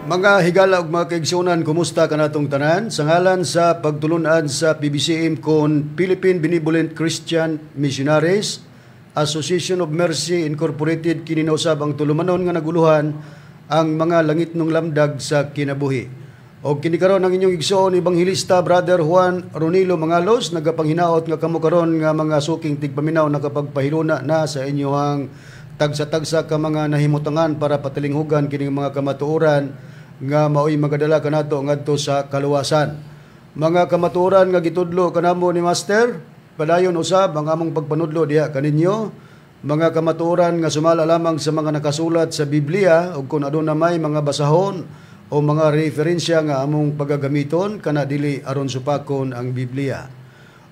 Mga higala ug mga kaigsuonan, kumusta kanatong tanan? Sa ngalan sa pagtulunan sa PBCM kon Philippine Benevolent Christian Missionaries Association of Mercy Incorporated, kini usab ang tulumanon nga naguluhan ang mga langitnong lamdag sa kinabuhi. Og kini karon ang inyong igsoon, Ebanghelista Brother Juan Ronilo Mangalos, nagapanghinaot nga kamo karon nga mga suking tigpaminaw nakapagpahiluna na sa inyong tagsa-tagsa ka mga nahimutangan para patalinghugan kining mga kamatuoran nga maoy magadala kanato ngadto sa kaluwasan. Mga kamatuoran nga gitudlo kanamo ni Master, padayon usab ang among pagpanudlo diha kaninyo. Mga kamatuoran nga sumala lamang sa mga nakasulat sa Biblia, ug kung aduna may mga basahon o mga referensya nga among pagagamiton kana dili aron supakon ang Biblia.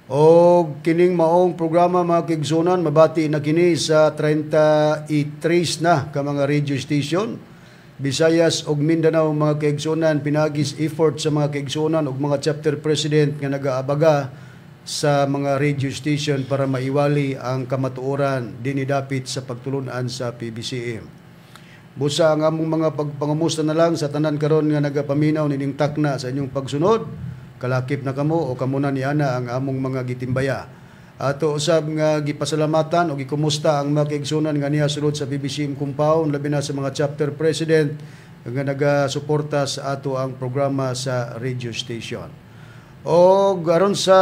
O kining maong programa, mga kaigsuonan, mabati na kini sa 33 na ka mga radio station Visayas ug Mindanao, mga kaigsuonan, pinaagis effort sa mga kaigsuonan ug mga chapter president nga nagaabaga sa mga radio station para maiwali ang kamatuoran dinhi dapit sa pagtulunan sa PBCM. Busa ang among mga pagpangamusta na lang sa tanan karon nga nagapaminaw nining takna sa inyong pagsunod, kalakip na kamo o kamo na ni ana ang among mga gitimbaya. Ato usab nga gipasalamatan o gikumusta ang mga kaigsuonan nga niya sulod sa PBCM compound, labi na sa mga chapter president nga nagasuporta sa ato ang programa sa radio station. O aron sa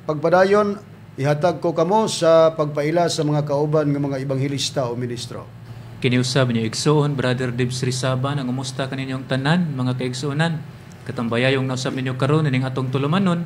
pagpadayon, ihatag ko kamo sa pagpaila sa mga kauban nga mga ebanghelista o ministro. Kini usab inyong igsoon, Brother Dibs Rizaba, nangumusta kaninyong tanan, mga kaigsuonan. Katambayayong nausab ninyo karon ining atong tulumanon,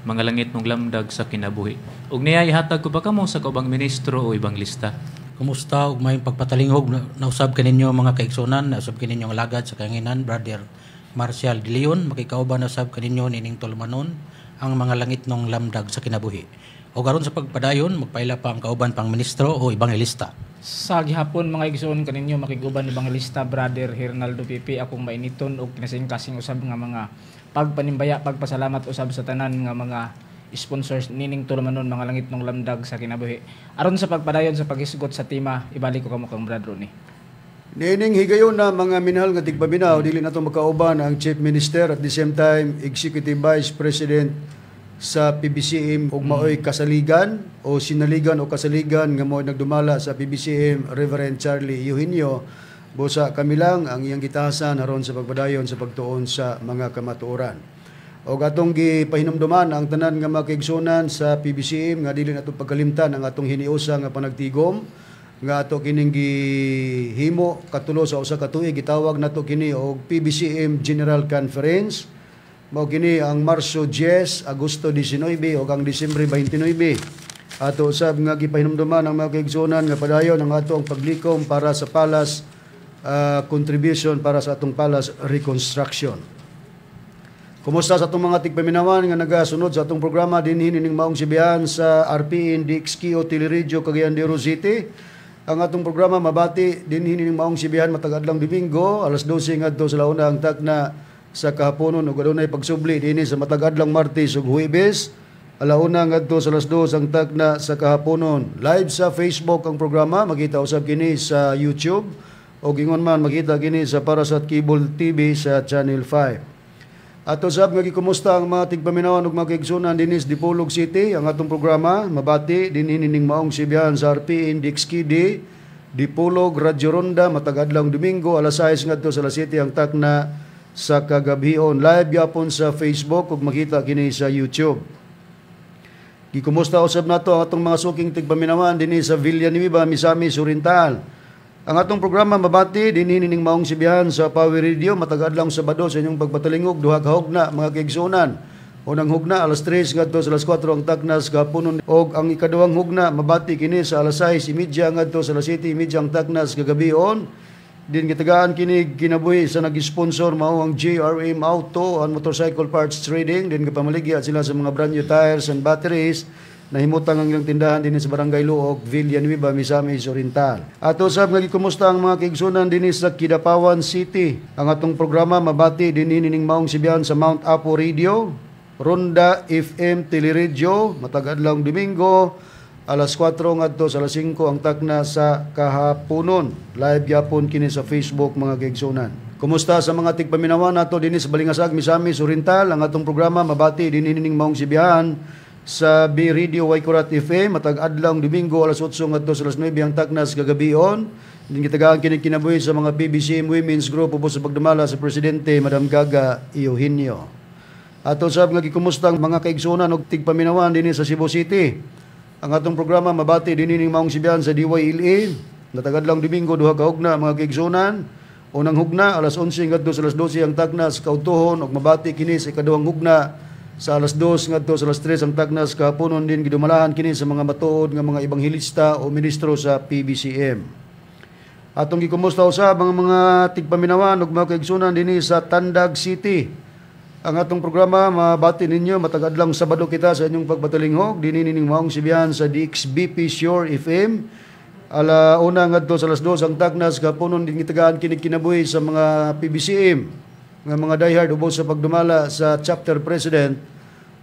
Mga Langitnong Lamdag sa Kinabuhi. Ug niya ihatag ko pa kamo sa kaubang ministro o ebanghelista. Kumusta ug maayong pagpatalinghog nausab kaninyo, mga kaigsuonan, nausab kaninyo ang alagad sa kahanginan, Brother Marcial De Leon, makikauban usab kaninyo nining tulumanon, Ang Mga Langitnong Lamdag sa Kinabuhi. O karon sa pagpadayon, magpaila pa ang kauban pang ministro o ebanghelista. Sa gihapon, mga igsoon, kaninyo makiguban ni Evangelista Brother Hernaldo Pipi. Akong mainiton og kinasing-kasing usab nga mga pagpanimbaya, pagpasalamat usab sa tanan nga mga sponsors nining tulumanon, Mga Langitnong Lamdag sa Kinabuhi. Aron sa pagpadayon sa paghisgot sa tema, ibalik ko kamo kang Brad Ronnie. Niining higayon na, mga minahal nga tigpaminaw, dili nato makauban ang Chief Minister, at the same time Executive Vice President sa PBCM ug maoy kasaligan o sinaligan o kasaligan nga maoy nagdumala sa PBCM, Reverend Charlie Eugenio. Busa kami lang ang iyang gitahasan aron sa pagpadayon sa pagtuon sa mga kamatuoran. O atong gipahinumduman ang tanan nga mga kaigsuonan sa PBCM nga dili nato pagkalimtan ang atong hiniusa nga panagtigom nga ato kining gihimo katulo sa usa ka tuig. Gitawag nato kini og PBCM General Conference. Mao kini ang Marso 10, Agosto 19 ug ang Disyembre 29. Ato usab nga gipahinumduman ang mga kaigsuonan nga padayon ang ato ang paglikom para sa palace contribution para sa atong palace reconstruction. Kumusta sa atong mga tigpaminawan nga nagasunod sa atong programa dinhi nining maong sibihan sa RPN DXKO Teleradyo Cagayan de Oro City. Ang atong programa mabati dinhi nining maong sibihan matag adlawng Domingo alas 12 ngadto sa 1 ang takna sa kahaponon, ug adunay pagsubli dinhi sa matag adlawng Martes ug Huwebes 1 ngadto sa 2:00 ang takna sa kahaponon. Live sa Facebook ang programa, makita usab kini sa YouTube o ingon man makita kini sa Parasat Cable TV sa Channel 5. Ato sab nga gikumusta ang mga tigpaminawan ug mga kaigsuonan dinhi sa Dipolog City. Ang atong programa mabati dinhi nining maong sibihan sa RPN DXKD Dipolog Radio Ronda matag adlawng Domingo alas 6 ngadto sa alas 7 ang takna sa kagabhion. Live gyapon sa Facebook ug makita kini sa YouTube. Gikumusta usab nato ang atong mga suking tigpaminawan dinhi sa Villanueva, Misamis Oriental. Ang atong programa mabati dinhi nining maong sibihan sa Power Radio matag adlawng Sabado sa inyong pagpatalingog, duha ka hugna, mga kaigsuonan. Unang hugna alas 3 ngadto sa alas 4 ang takna sa kahaponon, og ang ikaduhang hugna mabati kini sa alas 6:30 ngadto sa alas 7:30 ang takna sa kagabhion. Din gitagaan kini kinabuhi sa nag-sponsor, mao ang JRM Auto and Motorcycle Parts Trading. Din gapamaligya sila sa mga brand new tires and batteries. Nahimutang ang ilang tindahan dinhi sa Barangay Luog, Villanueva, Misamis Oriental. Ato sab nga gikumusta ang mga kaigsuonan dinhi sa Kidapawan City. Ang atong programa mabati dinhi nining maong sibihan sa Mount Apo Radio, Ronda FM Teleradyo matag adlawng Domingo alas 4 ngadto sa alas 5 ang takna sa kahaponon. Live gyapon kini sa Facebook, mga kaigsuonan. Kumusta sa mga tigpaminawan nato dinhi sa Balingasag, Misamis Oriental? Ang atong programa mabati dinhi nining maong sibihan sa B Radio Waikurat FM matag adlaw Domingo alas 8 ngadto sa alas 9 ang tagnas kagabion. Din gitagaan kini kinabuhi sa mga PBCM Women's Group ubos sa pagdumala sa presidente Madam Gaga Eugenio. Ato sab nga gikumusta ang mga kaigsuonan og tigpaminawan dinhi sa Cebu City. Ang atong programa mabati dinhi ning maong sibihan sa DYLA matag adlaw Domingo 2 ka hugna, mga kaigsuonan. Unang hugna alas 11 ngadto sa alas 12 ang tagnas kaudtohon ug mabati kini sa ikaduhang hugna sa alas 2 ngadto sa alas 3 ang tagnas kahaponon, din gidumalahan kini sa mga matuod nga mga ebanghelista o ministro sa PBCM. Atong gikumusta usab ang mga tigpaminawan ug mga kaigsuonan dinhi sa Tandag City. Ang atong programa mabati ninyo matag adlaw Sabado kita sa inyong pagpatalinghog dinhi nining maong sibihan sa DXBP Shore FM ala una ngadto sa alas 2 ang tagnas kapunon, din gitagaan kini kinabuhi sa mga PBCM nga mga diehard ubos sa pagdumala sa chapter president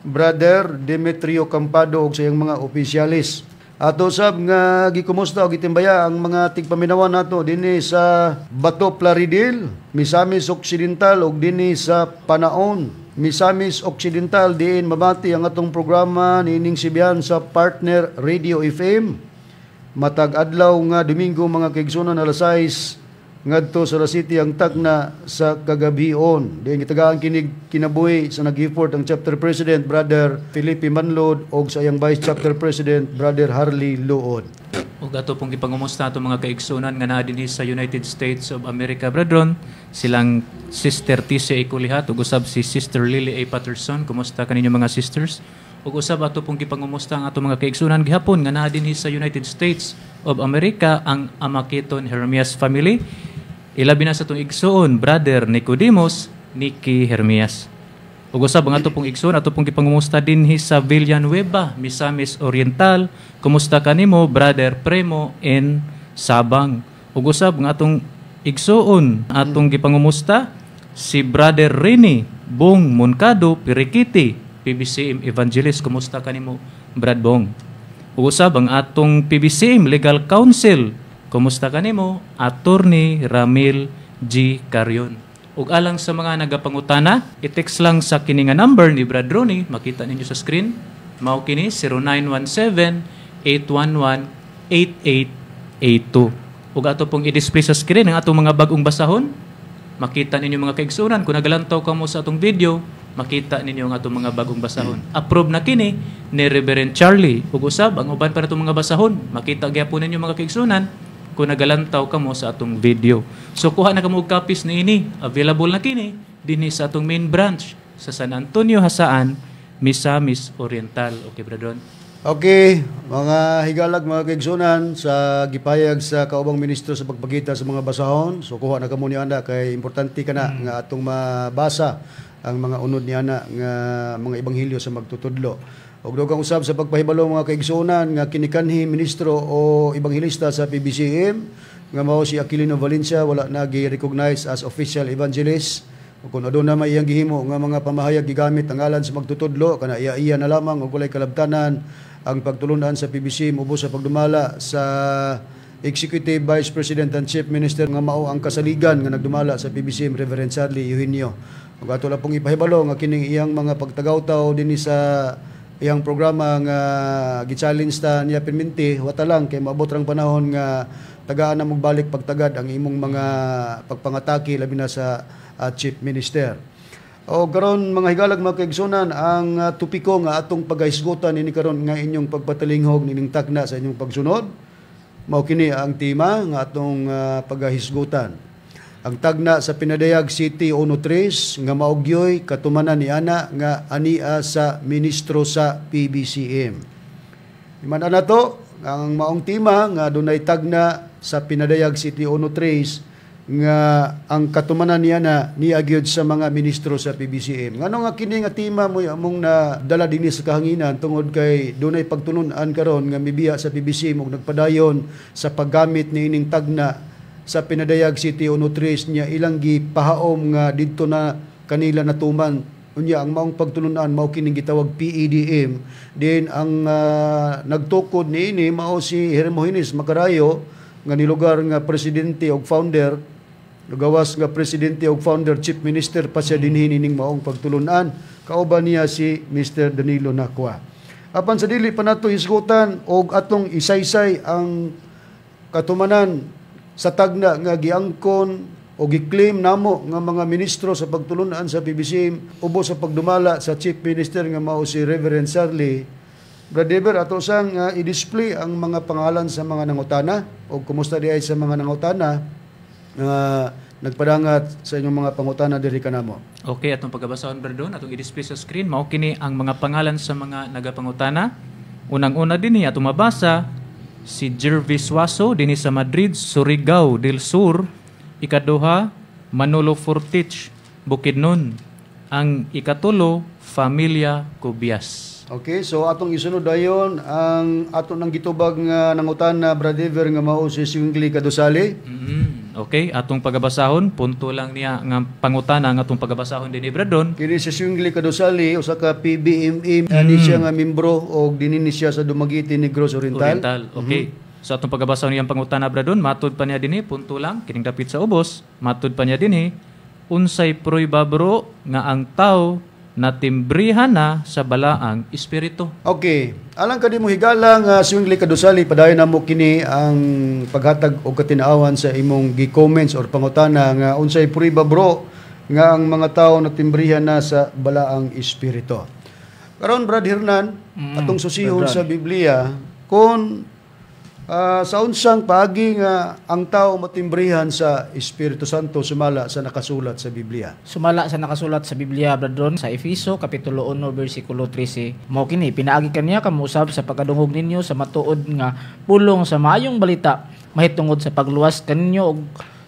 Brother Demetrio Campado ug sa iyang mga opisyalis. Ato sab nga gikumusta og gitimbaya ang mga tigpaminawan nato dinhi sa Bato Plaridel, Misamis Occidental ug dinhi sa Panaon, Misamis Occidental, diin mabati ang atong programa niining sibihan sa Partner Radio FM matag adlaw nga Domingo, mga kaigsuonan, alas 6 ngadto sa alas 7 ang tagna sa kagabion. Diin gitagaan kini kinabuhi sa nag-effort ang chapter president Brother Felipe Manlod og sa iyang vice chapter president Brother Harley Luod. Ug ato pong gipangumusta ato mga kaigsuonan nga naa dinhi sa United States of America, brethren, silang Sister Tise A. Kulihat ug usab si Sister Lily A. Patterson. Kumusta kaninyo, mga sisters? Ug usab ato pong gipangumusta ang ato mga kaigsuonan gihapon nga naa dinhi sa United States of America, ang Amakiton Hermias family. Ilabi na sa atong igsuon, Brother Nicodemus Nicky Hermias. Ug usab ang ato pong igsuon, ato pong gipangumusta dinhi sa Villanueva, Misamis Oriental. Kumusta kanimo, Brother Premo N. Sabang? Ug usab ang atong igsuon, atong gipangumusta si Brother Rene Bong Moncado Pirikiti, PBCM Evangelist. Kumusta kanimo, Brad Bong? Ug usab ang atong PBCM Legal Counsel. Kumusta kanimo, Attorney Ramil G. Carion? Ug alang sa mga nagapangutana, i-text lang sa kini nga number ni Brad Ronnie, makita ninyo sa screen. Mao kini 0917-811-8882. Ug ato pong i-display sa screen ang atong mga bagong basahon. Makita ninyo, mga kaigsuonan, kung nagalantaw kamo sa atong video, makita ninyo ang atong mga bagong basahon. Approve na kini ni Reverend Charlie. Ug usab ang uban pa natong mga basahon, makita gyapon ninyo, mga kaigsuonan, kung nagalantaw kamo sa atong video. So kuha na kamo og copies niini. Available na kini dinhi sa atong main branch sa San Antonio, Jasaan, Misamis Oriental. Okay, Brother Ron? Okay, mga higalag, mga kaigsuonan, sa gipayag sa kaubang ministro sa pagpakita sa mga basahon. So kuha na kamo ni ana kay importante kana nga atong mabasa ang mga unod ni ana nga mga ebanghelyo sa magtutudlo. Og dugang usab sa pagpahibalo, mga kaigsuonan, nga kinikanhi ministro o ebanghelista sa PBCM nga mao si Aquilino Valencia wala na gi-recognize as official evangelist. O kung aduna may iyang gihimo nga mga pamahayag gigamit ang ngalan sa magtutudlo, kana iya-iya na lamang ug walay kalabtanan ang pagtulunan sa PBCM ubos sa pagdumala sa Executive Vice President and Chief Minister nga mao ang kasaligan nga nagdumala sa PBCM, Reverend Charlie Eugenio. Ug ato lang pong ipahibalo nga kining iyang mga pagtagaw-taw dinhi sa iyang programa nga gi-challenge ta niya perminti, wata lang kay maabot rang panahon nga tagaan na mogbalik pagtagad ang imong mga pagpangatake, labi na sa Chief Minister. O karon, mga higalag, mga kaigsuonan, ang topiko nga atong pagahisgutan ini karon nga inyong pagpatalinghog nining tagna sa inyong pagsunod, mao kini ang tema nga atong pagahisgutan. Ang tagna sa Pinadayag City 1.3 nga maugyoy katumanan ni ana nga ania sa ministro sa PBCM. Iman ana to ang maong tema nga dunay tagna sa Pinadayag City 1.3 nga ang katumanan niya na niagyod sa mga ministro sa PBCM. Ngano nga kini nga tema mo among na dala dinhi sa kahanginan? Tungod kay dunay pagtulun-an karon nga mibiya sa PBCM ug nagpadayon sa paggamit niining tagna sa Pinadayag City 1.3 niya ilang gipahaom nga didto na kanila natuman. Unya ang maong pagtulunan mao kining gitawag PEDM din. Ang nagtukod niini mao si Hermogenes Macarayo nga nilugar nga presidente og founder. Nagawas nga presidente og founder chief minister pa siya dinhi nining maong pagtulunan. Kauban niya si Mr. Danilo Nakwa. Apan sa dili pa nato hisgutan og atong isaysay ang katumanan sa tagna nga giangkon o gi-claim namo nga mga ministro sa pagtulunan sa PBCM ubos sa pagdumala sa chief minister nga mao si Reverend Sarli. Brad Eber, ato sang i-display ang mga pangalan sa mga nangutana o kumusta di ay sa mga nangutana nga nagpadangat sa inyong mga pangutana diri kanamo. Okay, atong pagabasahon, Brad Don, atong i-display sa screen, mao kini ang mga pangalan sa mga nagapangutana. Unang-una dinhi atong mabasa si Jervis Suazo dinhi sa Madrid, Surigao del Sur. Ikaduha, Manolo Fortich, Bukidnon. Ang ikatulo, Familia Cubias. Okay, so atong isunod dayon ang ato nang gitubag nga nangutana, Brad Ever, nga mao si Swingli Kadusali. Okay, atong pagabasahon, punto lang niya nga pangutana ang atong pagabasahon dinhi, Brad Don. Kini si Swingli Kadusali usa ka PBME ani siya nga membro og dinhi ni siya sa Dumaguete, Negros Oriental. Oriental. Okay. So atong pagabasahon niyang pangutana, Brad Don, matud pa niya dinhi, punto lang kining dapit sa ubos, matud pa niya dinhi, unsay prueba, bro, nga ang tao natimbrihan na sa balaang espiritu? Okay, alang kanimo higala nga Swingli Kadusali, padayon namo kini ang paghatag og katin-awan sa imong gi-comments or pangutana nga unsay prueba, bro, nga ang mga tao natimbrihan na sa balaang espiritu. Karon, Brad Hernan, atong susihon sa Biblia kung sa unsang paagi nga ang tao matimbrihan sa Espiritu Santo sumala sa nakasulat sa Biblia. Sumala sa nakasulat sa Biblia, Brad Ron, sa Efeso kapitulo 1 bersikulo 13. Mao kini, pinaagi kaniya kamo usab sa pagkadungog ninyo sa matuod nga pulong sa maayong balita mahitungod sa pagluwas kaninyo, og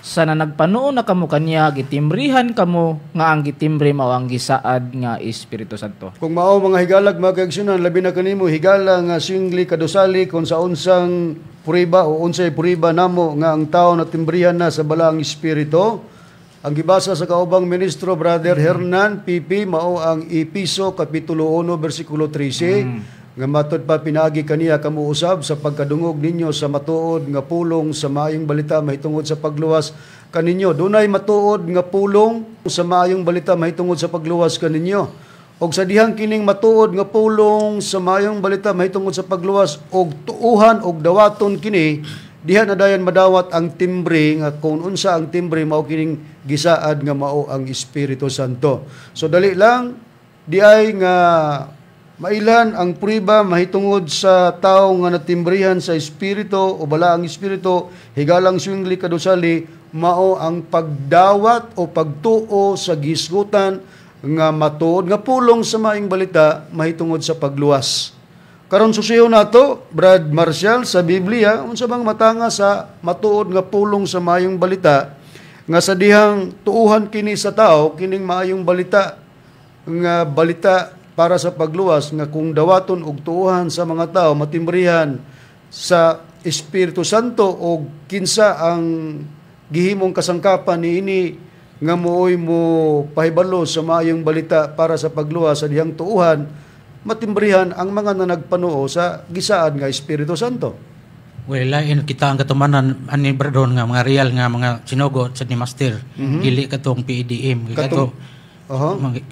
sa na nagpanuo na kamo kaniya, gitimbrihan kamo nga ang gitimbre mao ang gisaad nga Espiritu Santo. Kung mao, mga higalag, mga kaigsunan, labi na kanimo higala nga Swingli Kadusali, kung sa unsang prueba o unsay prueba namo nga ang tao natimbrihan na sa balaang espiritu, ang gibasa sa kaubang ministro Brother Hernan PP mao ang Epeso kapitulo 1 bersikulo 13 nga matud pa, pinaagi kaniya kamo usab sa pagkadungog ninyo sa matuod nga pulong sa maayong balita mahitungod sa pagluwas kaninyo. Dunay matuod nga pulong sa maayong balita mahitungod sa pagluwas kaninyo. Og sa dihang kining matuod nga pulong sa maayong balita mahitungod sa pagluwas og tuuhan og dawaton kini, diha na dayon madawat ang timbre nga kung unsa ang timbre mao kining gisaad nga mao ang Espiritu Santo. So dali lang di ay nga mailan ang prueba mahitungod sa tao nga natimbrihan sa espiritu o balaang espiritu, higalang Swingli Kadusali, mao ang pagdawat o pagtuo sa gisgutan nga matuod nga pulong sa maayong balita mahitungod sa pagluwas. Karon susiyo nato, Brad Marcial, sa Biblia unsa bang matanga sa matuod nga pulong sa maayong balita nga sa dihang tuuhan kini sa tao, kining maayong balita nga balita para sa pagluwas nga kung dawaton og tuuhan sa mga tao matimbrihan sa Espiritu Santo, og kinsa ang gihimong kasangkapan niini nga mooy mo pahibalo sa maayong balita para sa pagluwas sa dihang tuuhan matimbrihan ang mga nanagpanuo sa gisaad nga Espiritu Santo? Well, lain kita ang katumanan ani, Brad Don, nga mga real nga mga sinugo sa ni Master. Dili katong PEDM. Kato mga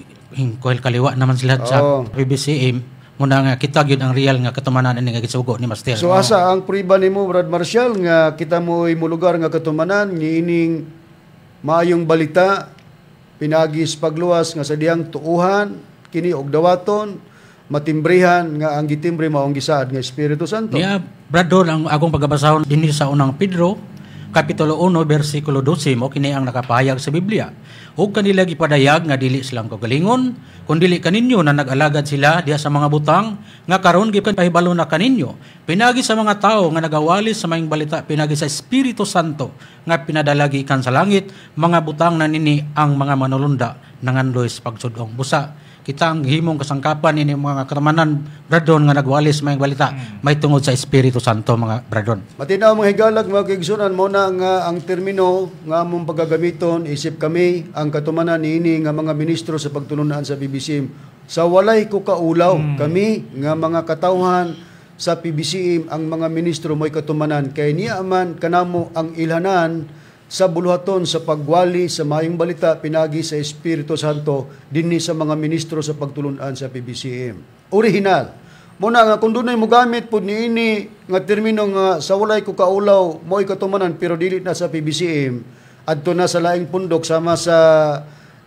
kuhil kaliwa naman sila sa PBCM. Muna nga kita gyud ang real nga katumanan ani nga gisugo ni Master. So asa ang prueba nimo, Brad Marcial, nga kita mo'y molugar nga katumanan niining maayong balita pinaagi sa pagluwas nga sa dihang tuuhan kini og dawaton matimbrihan nga ang gitimbre mao ang gisaad nga Espiritu Santo? Niya, Brad Don, ang akong pagabasahon dinhi sa Unang Pedro kapitulo 1 bersikulo 12, mo kini ang nakapahayag sa Biblia. Ug kanila gipadayag nga dili silang kagalingon kun dili kaninyo na nag-alagad sila diha sa mga butang nga karon gikan pahibalo na kaninyo pinagi sa mga tawo nga nagawali sa maayong balita pinagi sa Espiritu Santo nga pinadala gikan sa langit, mga butang na nini ang mga manulunda nangandoy sa pagsudong. Busa kita ang himong kasangkapan ini mga katamanan, Brad Don, nga nagwali sa maayong balita may tungod sa Espiritu Santo, mga Brad Don. Matinaw, mga higalag, mga kaigsunan, mo na nga ang termino nga among pagagamiton isip kami ang katumanan niini nga mga ministro sa pagtulunan sa PBCM. Sa walay ko kaulaw, kami nga mga katawhan sa PBCM ang mga ministro mo'y katumanan kay niya man kanamo ang ilhanan sa buluhaton sa pagwali sa maayong balita pinagi sa Espiritu Santo dinhi sa mga ministro sa pagtulunan sa PBCM. Original. Muna nga kung dunay mogamit pod niini nga termino nga sa walay ko kaulaw mo'y katumanan pero dili na sa PBCM, adto na sa laing pundok sama sa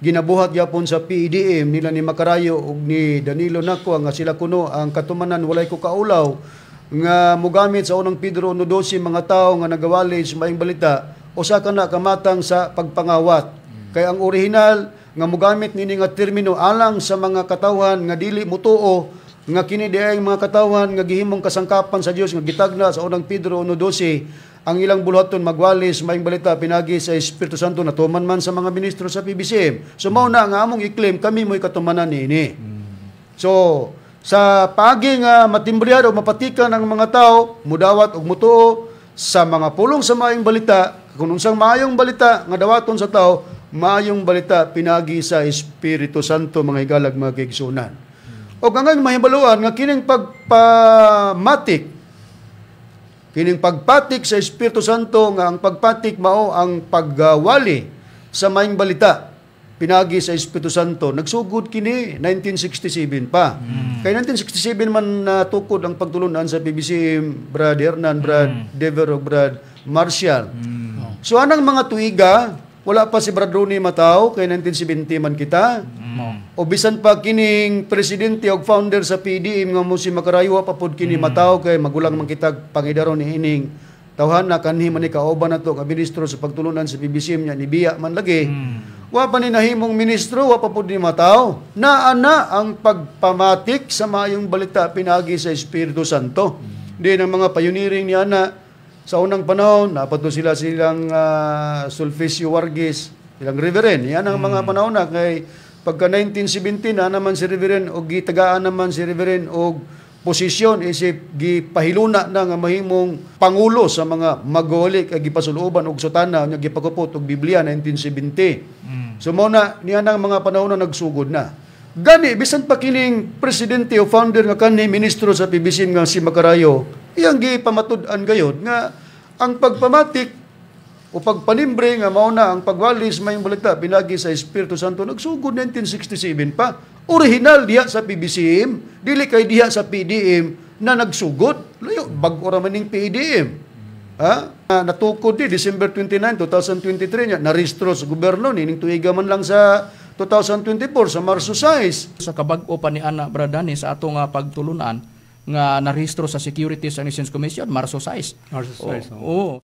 ginabuhat gyapon sa PEDM nila ni Makarayo ug ni Danilo Nacua nga sila kuno ang katumanan walay ko kaulaw nga mogamit sa unang Pedro 1:12 mga tao nga nagawali sa maayong balita usa ka na kamatang sa pagpangawat. Kay ang orihinal nga mogamit nini nga termino alang sa mga katawhan nga dili mutuo nga kini diay mga katawhan nga gihimong kasangkapan sa Dios nga gitagna sa unang Pedro 1:12 ang ilang buluhaton magwali sa maayong balita pinagi sa Espiritu Santo natuman man sa mga ministro sa PBCM. So mao na nga among i-claim kami mo'y katumanan niini. So sa paagi nga matimbriyado mapatikan ang mga tao mudawat og mutuo sa mga pulong sa maayong balita, kung unsang maayong balita nga dawaton sa tao, maayong balita pinagi sa Espiritu Santo, mga higalag mga kaigsuonan. O ang mahibaluan nga kining pagpamatik, kining pagpatik sa Espiritu Santo nga ang pagpatik mao ang paggawali sa maayong balita pinagi sa Espiritu Santo, nagsugod kini 1967 pa. Kay 1967 man natukod ang pagtulunan sa PBCM, Brad Hernan, Brad Dever ug Brad Marcial. So anang mga tuiga, wala pa si Brad Ronnie mataw kay 1970 man kita. O bisan pa kining presidente og founder sa PDM nga mo si Makarayo pa pod kini mataw kay magulang man kita pangidaron ni ining tawhan na kanhi man ni kauban nato nga ministro sa pagtulunan sa PBCM nya ni biya man lagi. Wa pa ni nahimong ministro, wa pa pod ni mataw. Naa na ang pagpamatik sa maayong balita pinagi sa Espiritu Santo. Di ng mga pioneering ni ana sa unang panahon, napato sila silang Sulpicio Vargas, silang Reverend. Yan ang mga panahon na kay pagka 1917 na naman si Reverend o gitagaan naman si Reverend og posisyon isip gipahiluna na nga mahimong pangulo sa mga magoli kay gipasuluban og sutana nya gipakupot og Biblia 1970. So mao na niya nang mga panahon na nagsugod na. Gani bisan pa kining presidente o founder nga kanhi ministro sa PBCM nga si Makarayo, iyang gipamatud-an gayod nga ang pagpamatik o pagpanimbre nga mao na ang pagwalis mayong balita pinagi sa Espiritu Santo nagsugod 1967 pa. Original diha sa PBCM, dili kay diha sa PDM na nagsugod. Layo bag-o ra man ning PDM. Ha? Natukod di December 29, 2023 nya narehistro sa gobyerno nining tuiga man lang sa 2024 sa Marso 6. Sa kabag-o pa ni Ana Bradani sa ato nga pagtulunan nga narehistro sa Securities and Exchange Commission Marso 6. Marso 6. Oo.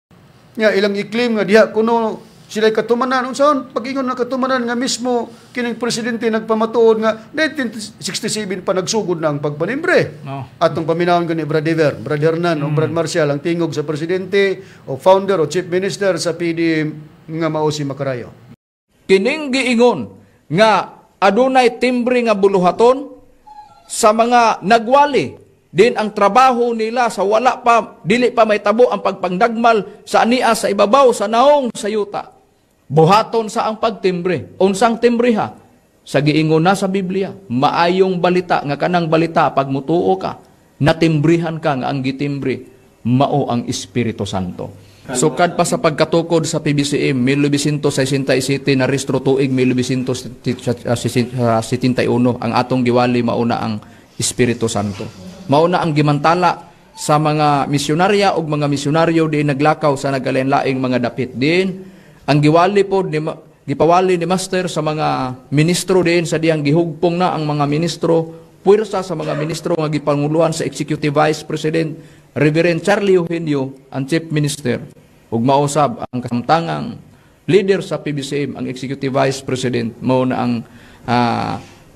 Nga ilang iklim nga diha kuno sila'y katumanan. Unsaon pag-ingon nga katumanan nga mismo kining presidente nagpamatuod nga 1967 pa nagsugod na ang pagpanimbre. Oh. Atong paminawon gani Brad Dever, Brad Hernan o Brad Marcial ang tingog sa presidente o founder o chief minister sa PDM nga mao si Makarayo. Kining giingon nga adunay timbre nga buluhaton sa mga nagwali din ang trabaho nila sa wala pa dili pa may tabo ang pagpangdagmal sa ania sa ibabaw sa naong sa yuta. Buhaton sa ang pagtimbre. Unsang timbre ha? Sa giingon na sa Biblia, maayong balita nga kanang balita pag mutuo ka, natimbrihan ka nga ang gitimbre mao ang Espiritu Santo. Sukad pa sa pagkatukod sa PBCM 1967 na rehistro tuig 1971 ang atong giwali mauna ang Espiritu Santo. Mauna ang gimantala sa mga misyonarya o mga misyonaryo di naglakaw sa nagkalain-laing mga dapit din. Ang giwali po ni gipawali ni Master sa mga ministro din sa diyang gihugpong na ang mga ministro, puwersa sa mga ministro nga gipanguluhan sa Executive Vice President Reverend Charlie Eugenio, ang Chief Minister, ug mausab ang kasamtangang leader sa PBCM, ang Executive Vice President, mao na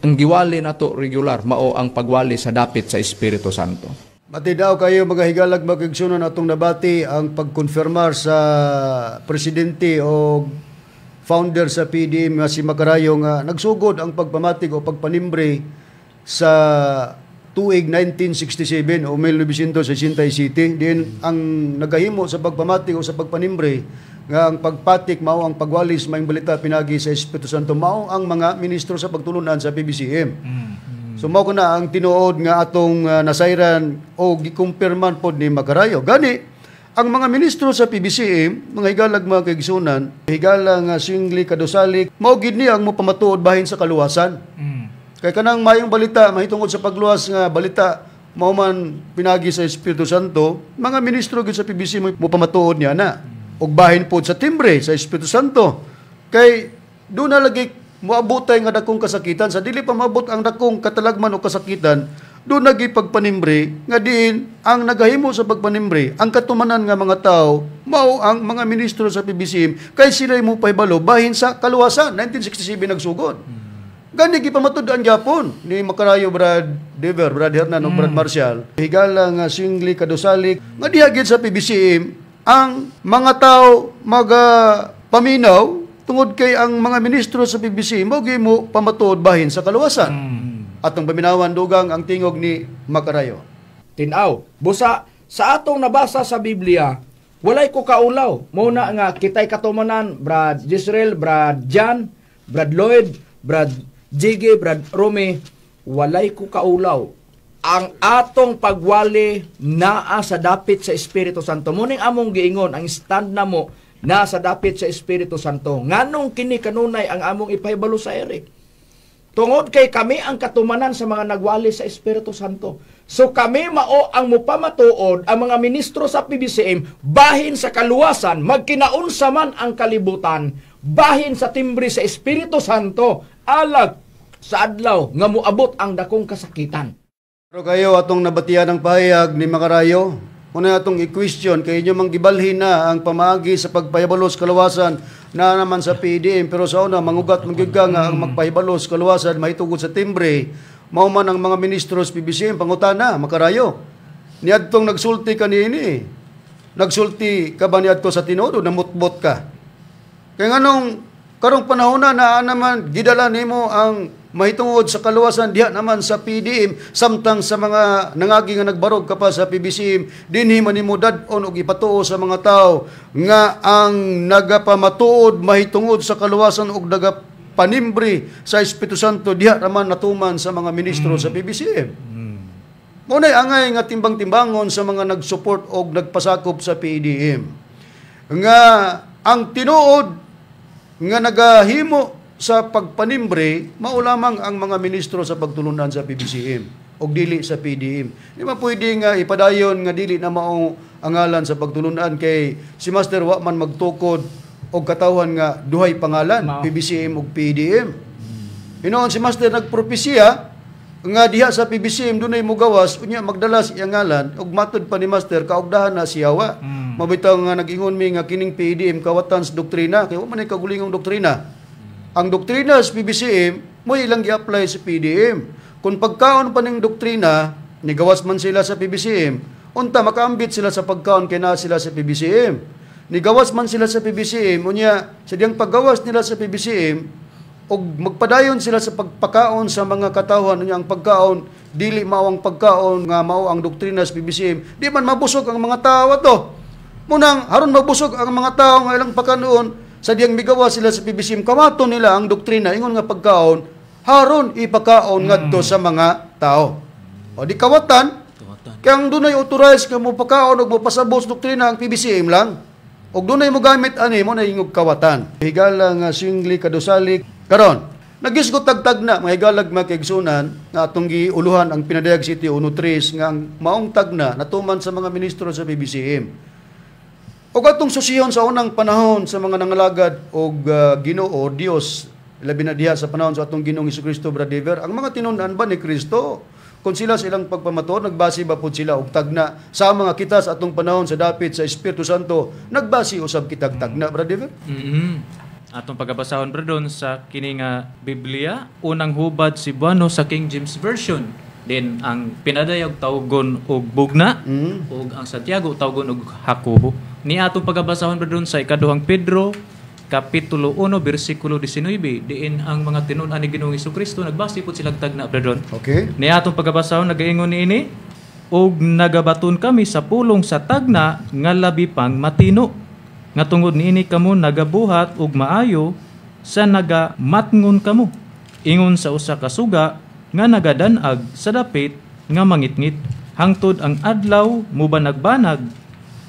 ang giwali nato regular, mao ang pagwali sa dapit sa Espiritu Santo. Matidaw kayo mga higalag magigsunan atong nabati ang pagkonfirmar sa presidente o founder sa PDM nga si Makarayo nga nagsugod ang pagpamatig o pagpanimbre sa tuig 1967 o 1967. Din ang nagahimo sa pagpamatig o sa pagpanimbre nga ang pagpatik mao ang pagwalis maayong balita pinagi sa Espiritu Santo mao ang mga ministro sa pagtulunan sa PBCM. So mao ko na ang tinuod nga atong nasayran o gikumpirman pod ni Makarayo. Gani Ang mga ministro sa PBCM, mga higalag mga kaigsunan, higala nga singli kadosali, mao gid ni ang mopamatuod bahin sa kaluwasan. Kay kanang mayong balita mahitungod sa pagluwas nga balita mao man pinagi sa Espiritu Santo, mga ministro gid sa PBC mo pamatuod niya na. Og bahin pod sa timbre sa Espiritu Santo. Kay doon na lagi moabotay nga dakong kasakitan, sa dili pa maabot ang dakong katalagman o kasakitan, doon nagi pagpanimbre nga diin ang nagahimo sa pagpanimbre ang katumanan nga mga tao mao ang mga ministro sa PBCM kay sila mo pahibalo bahin sa kaluwasan. 1967 nagsugod. Gani gipamatud-an gyapon ni Makarayo, Brad Dever, Brad Hernan ug Brad Marcial. Higala nga singli kadosali nga diha gid sa PBCM ang mga tao maga paminaw tungod kay ang mga ministro sa PBCM mao gyud mo pamatuod bahin sa kaluwasan. Atong paminawan dugang ang tingog ni Makarayo. Tinaw, busa sa atong nabasa sa Biblia, walay ko kaulaw. Muna nga kitay katumanan, Brad Jisrael, Brad Jan, Brad Lloyd, Brad Jiggy, Brad Romy, walay ko kaulaw. Ang atong pagwali naa sa dapit sa Espiritu Santo. Muning among giingon, ang stand na mo naa sa dapit sa Espiritu Santo. Nganong kini kanunay ang among ipahibalo sa ere? Tungod kay kami ang katumanan sa mga nagwali sa Espiritu Santo. So kami mao ang mupamatuod ang mga ministro sa PBCM bahin sa kaluwasan, magkinaunsa man ang kalibutan, bahin sa timbre sa Espiritu Santo, alag sa adlaw nga moabot ang dakong kasakitan. Pero kayo atong nabatian ang pahayag ni Makarayo, muna atong i-question kay inyo mang gibalhin na ang pamaagi sa pagpahibalos kaluwasan na naman sa PDM, pero sa una mangugat man gyud ka nga ang magpahibalos kaluwasan mahitungod sa timbre mao man ang mga ministro sa PBCM. Pangutana Makarayo, niadtong nagsulti ka niini, nagsulti ka ba niadto sa tinuod o namutbot ka? Kay nganong karong panahon na naa naman gidala nimo ang mahitungod sa kaluwasan diha naman sa PDM, samtang sa mga nangagi nga nagbarog ka pa sa PBCM, dinhi man nimo dad-on og ipatuo sa mga tao nga ang nagapamatuod mahitungod sa kaluwasan og nagapanimbre sa Espiritu Santo diha raman natuman sa mga ministro sa PBCM. Mao nay angay nga timbang-timbangon sa mga nag-support og nagpasakop sa PDM nga ang tinuod nga nagahimo sa pagpanimbre mao lamang ang mga ministro sa pagtulunan sa PBCM og dili sa PDM. Di ba pwede nga ipadayon nga dili na mao ang ngalan sa pagtulunan kay si Master wa man magtukod og katawhan nga duhay pangalan, Mao. PBCM og PDM. Hinoon si Master nagpropesiya nga diha sa PBCM dunay mugawas unya magdala sa iyang ngalan og matud pa ni Master kaugdahan na siyawa. Mabitaw nga nag-ingon mi nga kining PDM kawatan sa doktrina kay wa man ay kagulingong doktrina. Ang doktrina sa PBCM mo ilang gi-apply sa PDM. Kung pagkaon pa ning doktrina, nigawas man sila sa PBCM, unta makaambit sila sa pagkaon kay naa sila sa PBCM. Nigawas man sila sa PBCM, unya sa diyang paggawas nila sa PBCM, og magpadayon sila sa pagpakaon sa mga katawhan, unya ang pagkaon dili mao ang pagkaon nga mao ang doktrina sa PBCM, di man mabusog ang mga tao ato. Munang haron mabusog ang mga tao nga ilang pagkaon sa diyang migawa sila sa PBCM, kamaton nila ang doktrina ingon nga pagkaon haron ipakaon ngadto sa mga tao. O di kawatan, kaya ang dunay authorized nga mopakaon og mopasabot sa doktrina ang PBCM lang. Og dunay mo gamit ani mo na ingog kawatan. Higala nga singli kadosali karon. Nagisgot tagtag na mga higalag mga kaigsunan nga atong giuluhan ang Pinadayag City 1-3 nga ang maong tagna natuman sa mga ministro sa PBCM. Og atong susihon sa unang panahon sa mga nangalagad og Ginoo Dios, labi na diha sa panahon sa atong Ginoong Hesukristo, Brad Dever, ang mga tinun-an ba ni Kristo? Kung sila sa ilang pagpamatuod, nagbase ba pud sila og tagna sa mga kita sa atong panahon sa dapit sa Espiritu Santo, nagbase usab kitag tagna, Brad Dever? Atong pagabasahon, bro, doon sa kini nga Biblia, unang hubad Cebuano sa King James Version. Then ang Pinadayag tawgon og bugna, ug ang Santiago tawgon og Jacobo. Ni atong pagabasahon, bro, doon sa ikaduhang Pedro kapitulo 1 bersikulo 19, diin ang mga tinun-an ni Ginoong Hesukristo nagbase pud silang tagna, bro, doon. Okay. Ni atong pagabasahon nagaingon niini, og nagabaton kami sa pulong sa tagna nga labi pang matino. Nga tungod niini kamo nagabuhat og maayo sa nagamatngon kamo. Ingon sa usa ka suga nga nagadanag sa dapit nga mangitngit hangtod ang adlaw mubanag-banag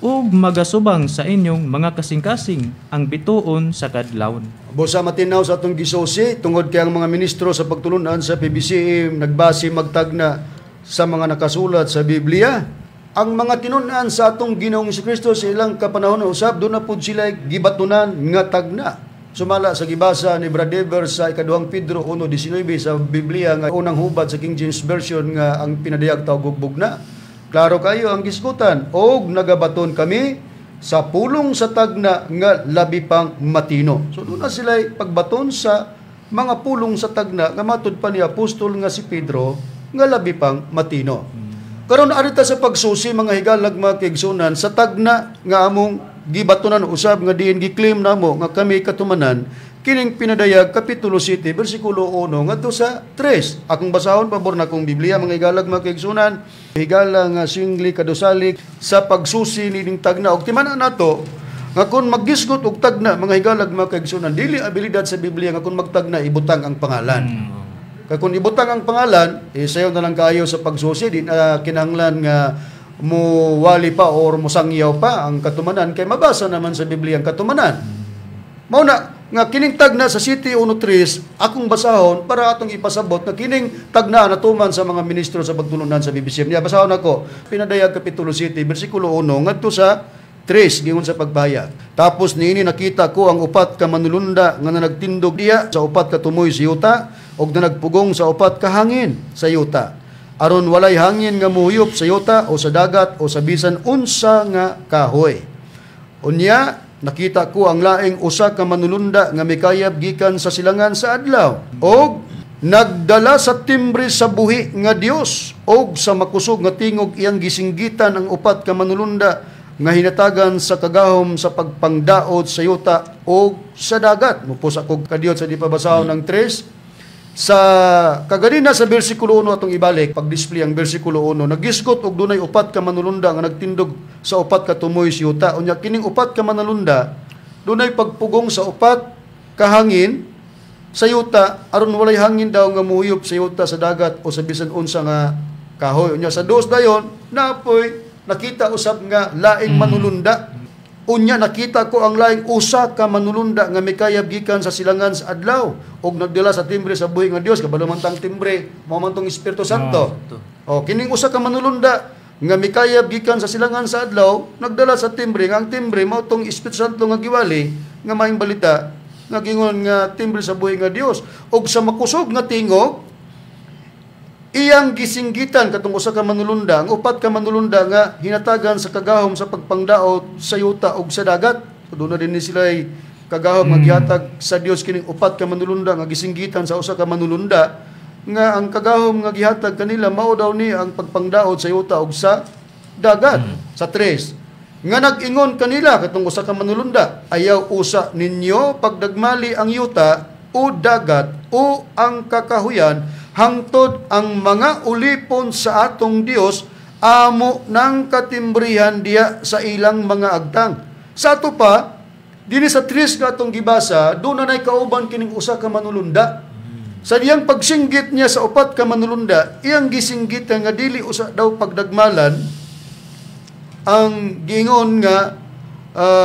Ug magasubang sa inyong mga kasing-kasing ang bituon sa kadlawon. Busa matinaw sa atong gisusi tungod kay ang mga ministro sa pagtulunan sa PBCM nagbase magtagna sa mga nakasulat sa Biblia. Ang mga tinun-an sa atong Ginoong Kristo sa ilang kapanahon usab doon na pud sila gibatunan nga tagna. Sumala sa gibasa ni Brad Dever sa ikaduhang Pedro 1:19 sa Biblia nga unang hubad sa King James Version nga ang pinadayag tawag bugna. Klaro kayo ang gisgutan, og nagabaton kami sa pulong sa tagna nga labi pang matino. So doon na sila pagbaton sa mga pulong sa tagna nga matud pa ni apostol nga si Pedro nga labi pang matino. Karon arita sa pagsusi mga higalag mga kaigsunan sa tagna nga among gibatonan usab nga diin gi-claim namo nga kami katumanan kining pinadayag kapitulo 7 bersikulo 1 ngadto sa 3. Akong basahon pabor na akong Biblia mga higalag mga kaigsunan. Higala nga singli kadusalik sa pagsusi nining tagna og timan-an nato nga kung maggisgot og tagna mga higalag mga kaigsunan dili abilidad sa Biblia nga kung magtagna ibutang ang pangalan. Kay kung ibutang ang pangalan, sayo na lang kayo sa pagsusi, di na kinahanglan nga muwali pa or musangyaw pa ang katumanan kay mabasa naman sa Biblia ang katumanan. Mao na nga kining tagna sa City 1:3 akong basahon para atong ipasabot nga kining tagna natuman sa mga ministro sa pagtulunan sa BBCM. Niya basahon ako Pinadayag kapitulo 7 bersikulo 1 ngadto sa 3 gingon sa pagpahayag. Tapos niini nakita ko ang upat ka manulunda nga nagtindog diya sa upat ka tumoy sa yuta og nagpugong sa upat ka hangin sa yuta. Aron walay hangin nga muhuyop sa yuta o sa dagat o sa bisan unsa nga kahoy. Unya nakita ko ang laing usa ka manulunda nga mikayab gikan sa silangan sa adlaw og nagdala sa timbre sa buhi nga Dios og sa makusog nga tingog iyang gisinggitan ang upat ka manulunda nga hinatagan sa kagahom sa pagpangdaot sa yuta o sa dagat. Mupos ako kadiyot sa di pabasahon ng 3. Sa kaganina sa bersikulo 1 atong ibalik, pag-display ang bersikulo 1, nagisgot og dunay upat ka manulunda nga nagtindog sa upat ka tumoy sa yuta. Unya kining upat ka manulunda dunay pagpugong sa upat ka hangin sa yuta aron walay hangin daw nga muhuyop sa yuta, sa dagat o sa bisan unsa nga kahoy. Unya sa dos dayon naapoy nakita usab nga laing manulunda. Unya nakita ko ang laing usa ka manulunda nga mikayab gikan sa silangan sa adlaw og nagdala sa timbre sa buhi nga Dios. Kabalo man tang timbre, mao man tong Espiritu Santo. O kining usa ka manulunda nga mikayab gikan sa silangan sa adlaw nagdala sa timbre nga ang timbre mao tong Espiritu Santo nga giwali nga maayong balita nga gingon nga timbre sa buhi nga Dios. Og sa makusog nga tingog iyang gisinggitan katong usa ka manulunda ang upat ka manulunda nga hinatagan sa kagahom sa pagpangdaot sa yuta ug sa dagat. So, doon na din ni sila'y kagahom nga gihatag sa Dios kining upat ka manulunda nga gisinggitan sa usa ka manulunda nga ang kagahom nga gihatag kanila mao daw ni ang pagpangdaot sa yuta ug sa dagat. Sa 3 nga nag-ingon kanila katong usa ka manulunda, ayaw usa ninyo pagdagmali ang yuta o dagat o ang kakahuyan hangtod ang mga ulipon sa atong Dios amo ng katimbrihan diya sa ilang mga agtang. Sa ato pa, dinhi sa 3 nga atong gibasa, doon na kauban kining usa ka manulunda. Sa diyang pagsinggit niya sa upat ka manulunda, iyang gisinggitan nga dili usa daw pagdagmalan ang giingon nga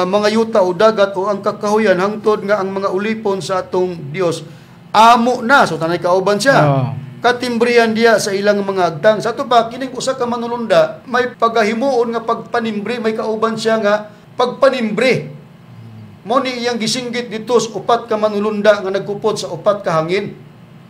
mga yuta o dagat o ang kakahuyan hangtod nga ang mga ulipon sa atong Dios amo na, so tanay kauban siya. Katimbrihan diya sa ilang mga agtang. Sa ato pa, kining usa ka manulunda, may pagahimuon nga pagpanimbre, may kauban siya nga pagpanimbre. Mao ni iyang gisinggit dito sa upat ka manulunda nga nagkupot sa upat ka hangin.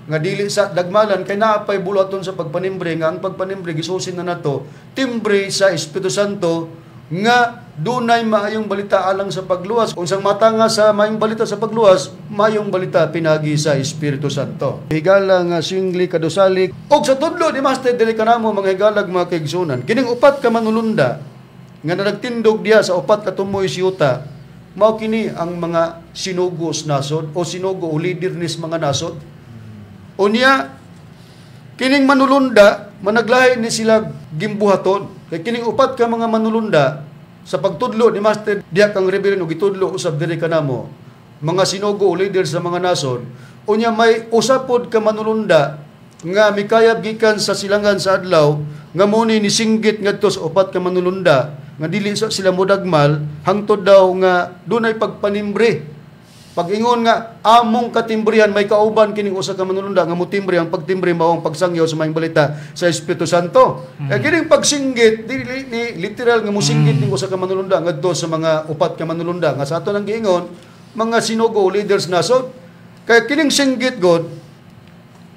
Nga dili sa dagmalan kay naapay bulaton sa pagpanimbre nga ang pagpanimbre gisusin na nato timbre sa Espiritu Santo nga dunay maayong balita alang sa pagluwas. Unsang matanga sa maayong balita sa pagluwas, maayong balita pinagi sa Espiritu Santo. Higala nga singli kadusalik og sa tudlo ni Master dili kanamo mga higalag mga kaigsunan. Kining upat ka manulunda nga nagtindog diha sa upat ka tumoy siyuta, mao kini ang mga sinugos nasod o sinugo o leader nis mga nasod. Unya kining manulunda managlahi ni sila gimbuhaton. Kay kining upat ka mga manulunda sa pagtudlo ni Master diha kang Reverend og gitudlo usab diri kanamo mga sinugo o leader sa mga nasod. Unya may usapod ka manulunda nga mikayab gikan sa silangan sa adlaw nga mo ni nisinggit ngadto sa upat ka manulunda Nga dili sa sila modagmal hangtod daw nga dunay pagpanimbre. Pag-ingon nga among katimbrihan, may kauban kining usa ka manulunda nga motimbre. Ang pagtimbre mao ang pagsangyaw sa maayong balita sa Espiritu Santo. Kaya kining pagsinggit dili ni literal nga mosinggit ning usa ka manulunda ngadto sa mga upat ka manulunda nga sa ato nang giingon mga sinugo o leaders nasod. Kaya kining singgit god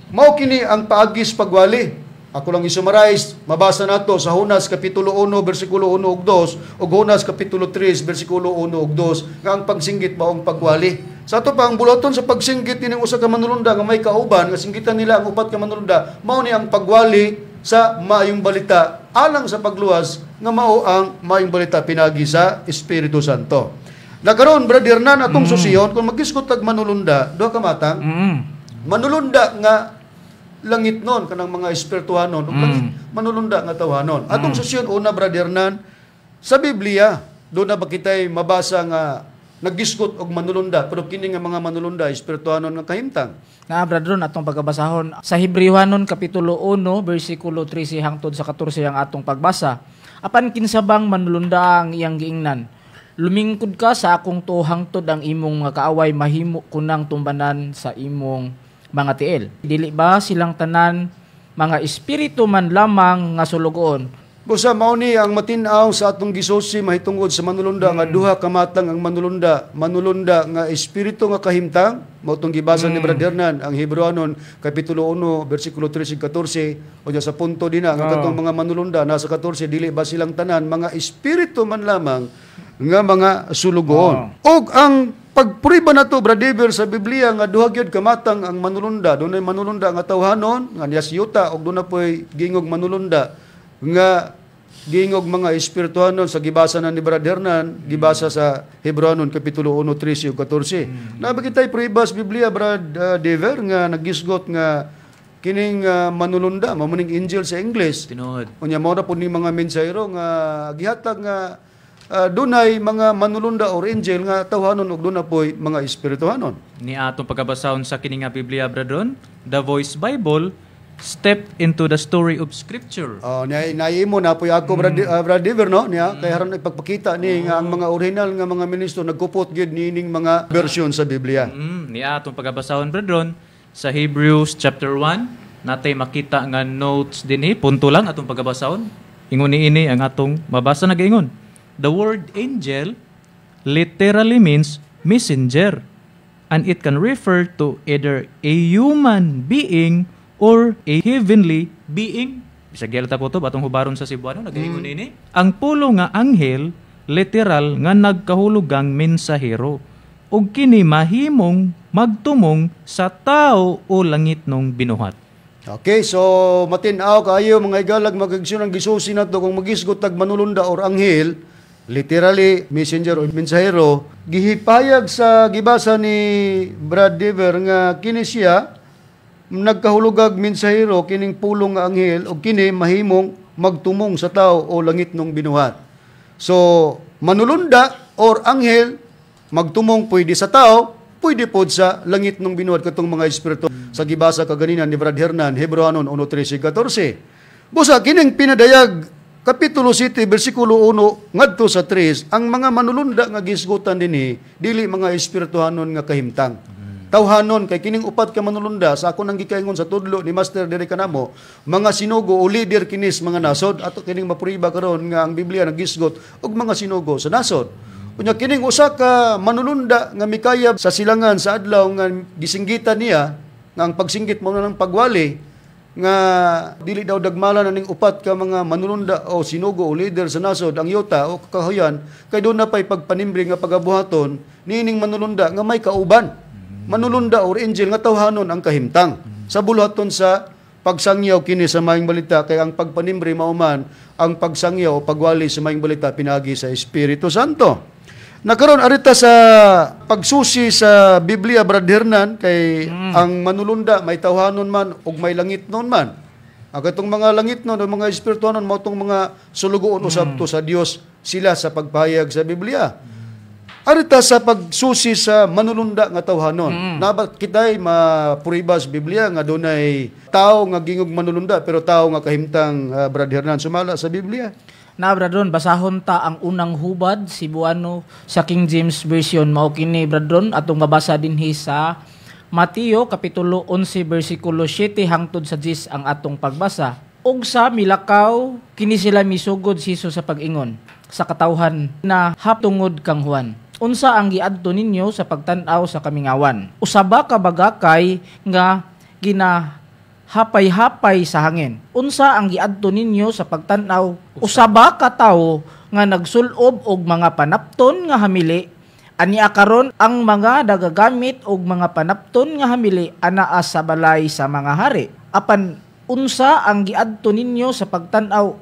mao kini ang paagis pagwali. Ako lang i-summarize, mabasa nato sa Jonas kapitulo 1 bersikulo 1 ug 2 ug Jonas kapitulo 3 bersikulo 1 ug 2 nga ang pagsinggit mao ang pagwali. Sa ato pa ang buluhaton sa pagsinggit nining usa ka manulunda nga may kauban nga singgitan nila ang upat ka manulunda, mao ni ang pagwali sa maayong balita alang sa pagluwas nga mao ang maayong balita pinagi sa Espiritu Santo. Nakaron, Brother Hernan, atong susiyon kung magisgot tag manulunda, duha ka matang. Manulunda nga langit nun, kanang mga espirituhanon, ug langit manulunda nga tawhanon. Atong susiyon una, Brother Hernan, sa Biblia, doon na ba kita'y mabasa nga nagisgot og manulunda, pero kini nga mga manulunda espirituhanon nga kahimtang? Na brother, atong pagkabasahon sa Hebreohanon kapitulo 1 bersikulo 13 hangtod sa 14 ang atong pagbasa. Apan kinsa bang manulunda ang iyang giingnan? Lumingkod ka sa akong tuo hangtod ang imong mga kaaway mahimo kunang tumbanan sa imong mga tiil. Dili ba silang tanan mga espiritu man lamang nga sulugoon? Busa mao ni ang matin-aw sa atong gisusi mahitungod sa manulunda nga duha ka matang ang manulunda, manulunda nga espiritu nga kahimtang, mao tong gibasa ni Brother Hernan ang Hebreohanon kapitulo 1 bersikulo 13 ug 14, o sa punto dinha nga katong mga manulunda nasa 14, dili ba silang tanan mga espiritu man lamang nga mga sulugoon. Og ang pagpuriba nato, Brother Dever, sa Biblia nga duha gyud kamatang ang manulunda, dunay manulunda nga tawhanon nga niya siyuta og dunay poy gingog manulunda nga gingog mga espirituhanon sa gibasa na ni Brother Hernan, gibasa sa Hebreohanon kapitulo 1 13 ug 14. Naa ba kitay prueba sa Biblia, Brad Dever, nga nagisgot nga kining manulunda mao ning angel sa English? Tinuod. Unya mao ra pud ni mga mensahero nga gihatag nga dunay mga manulunda or angel nga tawhanon ug dunay poy mga espirituhanon. Ni atong pagkabasahon sa kini nga Biblia, brethren, The Voice Bible, Step into the Story of Scripture. Oh, niya naimo na poy ako, Brad Dever, no, niya kay haron ipagpakita ni nga ang mga original nga mga ministro nagkupot gyud niining mga version sa Biblia. Ni atong pagkabasahon, brethren, sa Hebrews chapter 1, natay makita nga notes dinhi, punto lang atong pagkabasahon. Ingon niini ang atong mabasa, nagaingon. The word angel literally means messenger, and it can refer to either a human being or a heavenly being. Bisag gyud ta po to atong hubaron sa Cebuano, nagaingon ini. Ang pulo nga anghel literal nga nagkahulugang mensahero, ug kini mahimong magtumong sa tao o langit nung binuhat. Okay, so matin-aw kaayo, mga igalag, magagsyon ang gisusi nato kung magisgot tag manulunda or anghel, literally messenger or mensahero, gihipayag sa gibasa ni Brad Dever nga kini siya nagkahulugag mensahero kining pulong nga anghel o kini mahimong magtumong sa tao o langit nung binuhat. So, manulunda or anghel magtumong pwede sa tao, pwede pod sa langit nung binuhat, katong mga espiritu sa gibasa kaganina ni Brad Hernan, Hebreohanon 1:13-14. Busa kining pinadayag kapitulo 7 bersikulo 1 ngadto sa 3, ang mga manulunda nga gisgutan dinhi dili mga espirituhanon nga kahimtang. Tawhanon kay kining upat ka manulunda sa ako nang gikaingon sa tudlo ni Master diri kanamo, mga sinugo o leader kinis mga nasod, ato kining mapuriba karon nga ang Biblia nagisgot og mga sinugo sa nasod. Unya kining usa ka manulunda nga mikayab sa silangan sa adlaw nga gisinggitan niya nga ang pagsinggit mo na ng pagwali nga dili daw dagmalan na ning upat ka mga manulunda o sinugo o leader sa nasod ang yuta o kakahuyan kay doon na pa'y pagpanimbre nga pagabuhaton niining manulunda nga may kauban. Manulunda or angel nga tawhanon ang kahimtang. Sa buluhaton sa pagsangyaw kini sa maayong balita kay ang pagpanimbre mauman ang pagsangyaw o pagwali sa maayong balita pinagi sa Espiritu Santo. Nakaron arita sa pagsusi sa Biblia, Brad Hernan, kay ang manulunda may tawhanon man ug may langit non man. Ang katong mga langit non o mga espirituhanon mao tong mga sulugoon usab to sa Dios sila sa pagpahayag sa Biblia. Arita sa pagsusi sa manulunda nga tawhanon. Nabat kitay mapuriba sa Biblia nga dunay tao nga gingog manulunda pero tao nga kahimtang, Brad Hernan, sumala sa Biblia. Na Bradron, basahon ta ang unang hubad Cebuano sa King James Version. Mao kini, Bradron, atong mabasa dinhi sa Mateo kapitulo 11 bersikulo 7 hangtod sa 10 ang atong pagbasa. Ug sa milakaw kini sila misugod si Jesus sa pag-ingon sa katawhan na haptungod kang Juan. Unsa ang giadto ninyo sa pagtan-aw sa kamingawan? Usa ba ka bagakay nga gina hapay-hapay sa hangin? Unsa ang giadto ninyo sa pagtan-aw? Usa ba ka tawo nga nagsulob og mga panapton nga hamili? Ania karon ang mga nagagamit og mga panapton nga hamili anaa sa balay sa mga hari. Apan unsa ang giadto ninyo sa pagtan-aw?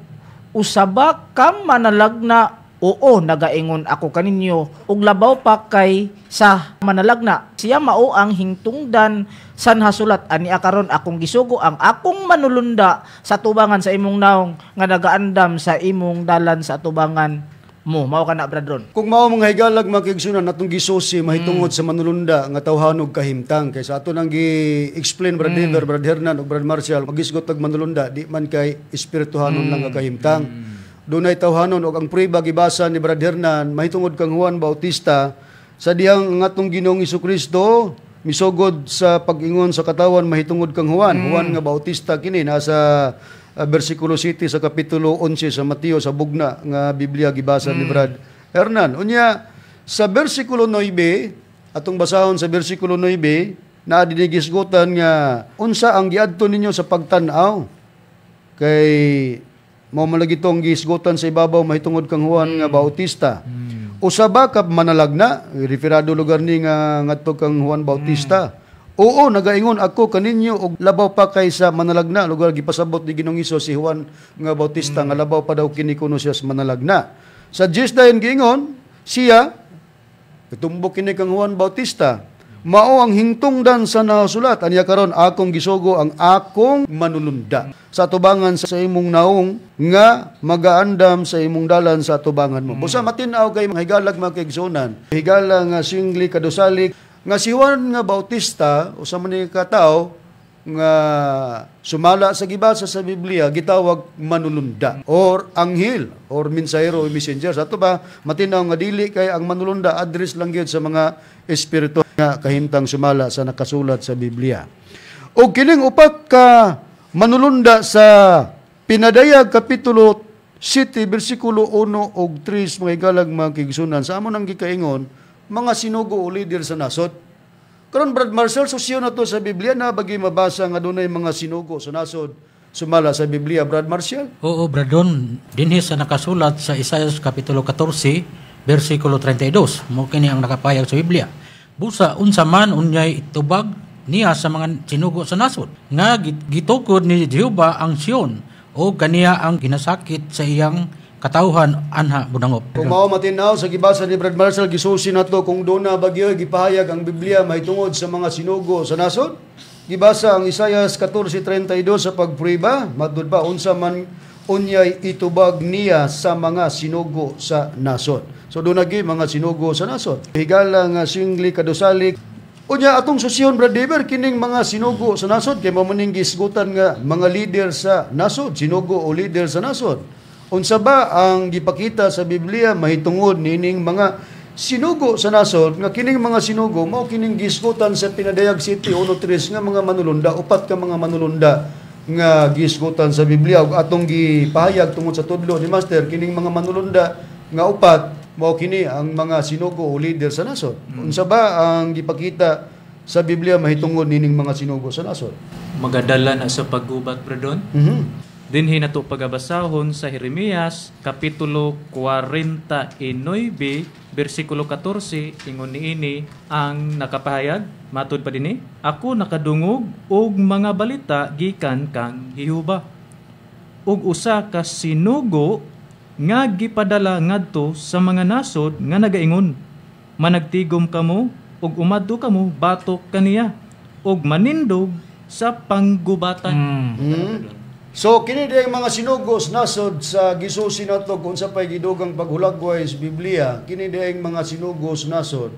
Usa ba ka manalagna? Oo, nagaingon ako kaninyo, ug labaw pa kay sa manalagna. Siya mao ang hingtungdan san hasulat, ania karon akong gisugo ang akong manulunda sa tubangan sa imong naong nga nagaandam sa imong dalan sa tubangan mo. Mao kana, Bradron. Kung mao mga higalag mga kaigsunan, atong gisusi mahitungod sa manulunda nga tawhan og kahimtang, kay sa ato nang gi-explain, Brad Dever, Brad Hernan ug Brad Marcial, magisgot og manulunda di man kay espirituhanon lang nga kahimtang. Dunay tawhanon, og ang prueba gibasa ni Brad Hernan mahitungod kang Juan Bautista sa dihang ang atong Ginoong Kristo misugod sa pag-ingon sa katawan mahitungod kang Juan. Juan nga Bautista kini nasa bersikulo 7 sa kapitulo 11 sa Mateo sa bugna nga Biblia gibasa ni Brad Hernan. Unya sa bersikulo 9, atong basahon sa bersikulo 9, naa dinhi gisgutan nga unsa ang giadto ninyo sa pagtan-aw, kay mao man lagi tong gisgutan sa ibabaw mahitungod kang Juan nga Bautista. Usa ba ka manalagna? Referado lugar ni nga ngadto kang Juan Bautista. Oo, nagaingon ako kaninyo og labaw pa kaysa manalagna. Lugar gipasabot ni Ginoong Hesus si Juan nga Bautista nga labaw pa daw kini kuno siya sa manalagna. Sa Diyos dayon giingon siya, tumbok kini kang Juan Bautista. Mao ang hingtungdan sa nasulat, aniya karon akong gisugo ang akong manulunda sa tubangan sa imong naong nga magaandam sa imong dalan sa tubangan mo. Busa matin-aw kay mga higalag mga kaigsunan, higala nga singli kadusali nga si Juan nga Bautista usa man ni ka tawo nga sumala sa gibasa sa Biblia gitawag manulunda or anghel or mensahero o messenger. Sa ato ba matin-aw nga dili kay ang manulunda address lang gyud sa mga espiritu nga kahimtang sumala sa nakasulat sa Biblia. Og kining upat ka manulunda sa Pinadayag kapitulo 7 bersikulo 1 og 3 mga higalag mga kaigsunan, sa amo nang gikaingon mga sinugo o leader sa nasod. Karon Brad Marcel, susyo na to sa Biblia na bagi mabasa nga dunay mga sinugo sa nasod sumala sa Biblia, Brad Marcel? Oo, Bradon, dinhi sa nakasulat sa Isaiah kapitulo 14 bersikulo 32, mo kini ang nakapayag sa Biblia. Busa unsa man unyay itubag niya sa mga sinugo sa nasod nga gitukod ni Jehova ang Sion o kaniya ang ginasakit sa iyang katawhan anha budangop. Kung mao matin-aw sa gibasa ni Brad Marcel, gisusi nato kung doon na bagyo gipahayag ang Biblia mahitungod sa mga sinugo sa nasod. Gibasa ang Isaiah 14:32 sa pagprueba, matud ba unsa man unyay itubag niya sa mga sinugo sa nasod. So doon nagi mga sinugo sa nasod. Higala nga singli kadusali. Unya atong susihon, Brad Dever, kining mga sinugo sa nasod kay mao maning gisgutan nga mga leader sa nasod, sinugo o leader sa nasod. Unsa ba ang gipakita sa Biblia mahitungod nining mga sinugo sa nasod nga kining mga sinugo mao kining gisgutan sa Pinadayag City 1:3 nga mga manulunda, upat ka mga manulunda nga gisgutan sa Biblia ug atong gipahayag tungod sa tudlo ni Master, kining mga manulunda nga upat mao kini ang mga sinugo o leader sa nasod. Unsa ba ang gipakita sa Biblia mahitungod nining mga sinugo sa nasod? Magadala na sa paggubat, Bradon. Dinhi nato pagabasahon sa Jeremias kapitulo 49 bersikulo 14, ingon niini ang nakapahayag matud pa dinhi, ako nakadungog og mga balita gikan kang Jehova ug usa ka sinugo nga gipadala ngadto sa mga nasod nga nagaingon, managtigom kamo ug umadto kamo batok kaniya ug manindog sa panggubatan. So kini diyang mga sinugos nasod sa gisusi nato kung sa pay gidugang paghulagway sa Biblia, kini diyang mga sinugos nasod.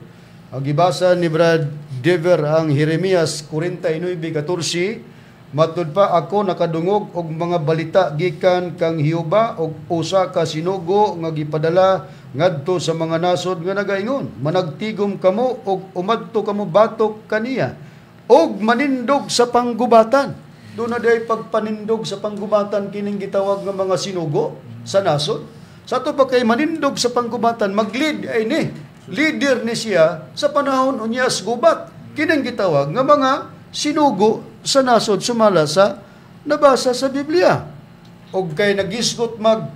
Ang gibasa ni Brad Dever ang Jeremias 49:14, Matud pa ako nakadungog og mga balita gikan kang Jehova og usa ka sinugo nga gipadala ngadto sa mga nasod nga nagaingon, managtigom kamo og umadto kamo batok kaniya og manindog sa panggubatan. Doon na day pagpanindog sa panggubatan kining gitawag nga mga sinugo sa nasod. Sa ato pa kay manindog sa panggubatan, mag-lead ay ni. Leader ni siya sa panahon unyas gubat. Kining gitawag nga mga sinugo sa nasod sumala sa nabasa sa Biblia. Og kay nagisgot mag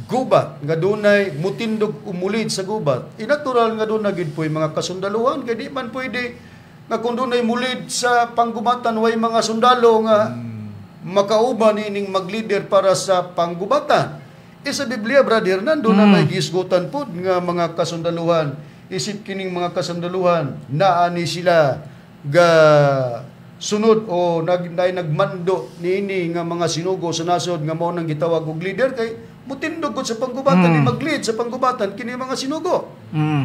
gubat nga dunay mutindog umulid sa gubat. Inatural nga doon na gid po'y mga kasundaluhan kay di man pwede nga kung dunay mulid sa panggubatan way mga sundalo nga makauban ining mag-leader para sa panggubatan. E sa Biblia, Brother Hernan, doon na may gisgutan pod nga mga kasundaluhan. Isip kining mga kasundaluhan, naani sila ga sunod o nagmando niini nga mga sinugo sa nasod nga mao nang gitawag og leader kay mutindog gud sa panggubatan, ni mag-lead sa panggubatan kini mga sinugo.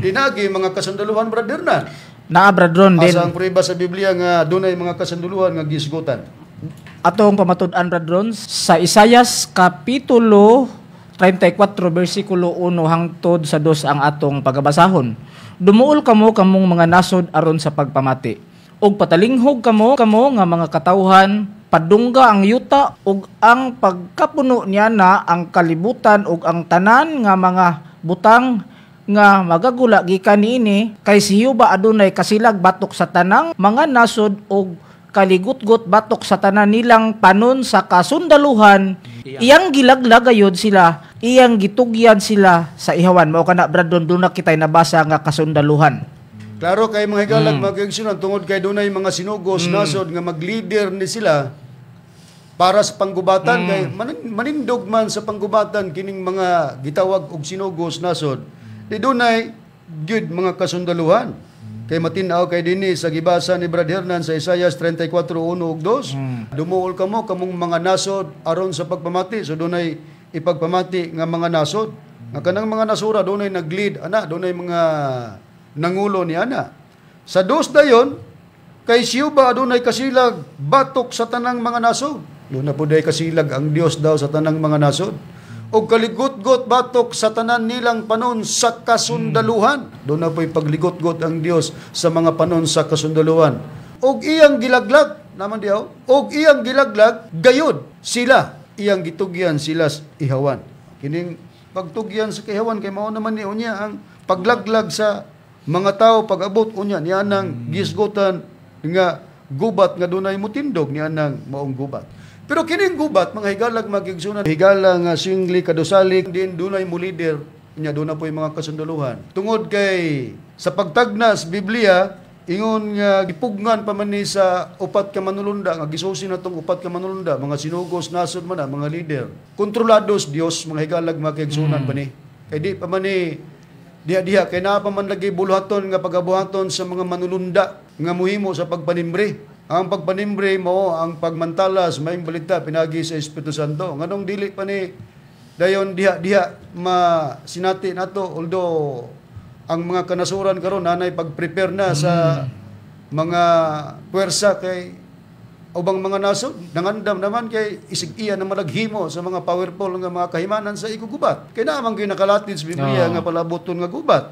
Dinagi mga kasundaluhan, Brother Hernan. Naa, Brad Ron, din. Asa ang prueba sa Biblia nga dunay mga kasundaluhan nga gisgutan? Atong pamatud-an, Brad Ron, sa Isayas kapitulo 34 bersikulo 1 hangtod sa 2 ang atong pagabasahon. Dumuol kamo kamong mga nasod aron sa pagpamati. Ug patalinghog kamo nga mga katawhan, padungga ang yuta ug ang pagkapuno niya na ang kalibutan ug ang tanan nga mga butang nga magagula gikan niini, kay si Jehova adunay kasilag batok sa tanang mga nasod ug kaligutgot batok sa tanan nilang panon sa kasundaluhan, iyang gilaglag gayud sila, iyang gitugyan sila sa ihawan. Mao kana, Brad Ron, doon na kita'y nabasa nga kasundaluhan. Klaro kay mga higalag, mga kaigsunan, tungod kay dunay mga sinugos nasod nga mag-leader ni sila para sa panggubatan, kay manindog man sa panggubatan kining mga gitawag og sinugos nasod, di dunay gyud mga kasundaluhan. Kay matin-aw kay dinhi sa gibasa ni Brad Hernan sa Isayas 34:1 ug 2. Dumuol kamo kamong mga nasod aron sa pagpamati. So dunay ipagpamati nga mga nasod. Nga kanang mga nasura dunay nag-lead ana, dunay mga nangulo ni ana. Sa dos dayon kay Jehova adunay kasilag batok sa tanang mga nasod. Doon na po day kasilag ang Dios daw sa tanang mga nasod. O kaligotgot batok sa tanan nilang panon sa kasundaluhan. Doon na po'y pagligotgot ang Dios sa mga panon sa kasundaluhan. Og iyang gilaglag, naman diyaw, og iyang gilaglag, gayod sila, iyang gitugyan sila ihawan. Kining pagtugyan sa ihawan, kay mao naman ni unya ang paglaglag sa mga tao pag-abot unya niya nang gisgutan nga gubat nga dunay mutindog niya nang maong gubat. Pero kining gubat, mga higalag magigsunan, higala nga singli kadusali, din dunay mo leader, nya doon na po yung mga kasundaluhan. Tungod kay sa pagtagnas Biblia, ingon nga gipugnan pa man ni sa upat ka manulunda, nga gisusi na tong upat ka manulunda, mga sinugos nasod man na, mga leader. Kontrolados Dios, mga higalag magigsunan pa ni. Kay di pa man ni diha-diha, kay naa pa man lagi buluhaton nga pagabuhaton sa mga manulunda nga muhimo sa pagpanimbre. Ang pagpanimbre mo ang pagmantalas maayong balita pinagi sa Espiritu Santo. Nganong dili pa ni dayon diha-diha masinati nato, although ang mga kanasuran karon nanay pag-prepare na sa mga puwersa kay ubang mga nasod nangandam naman kay isig iya na malaghimo sa mga powerful nga mga kahimanan sa igugubat. Kay naa man gyud nakalatid sa Biblia nga palaboton nga gubat.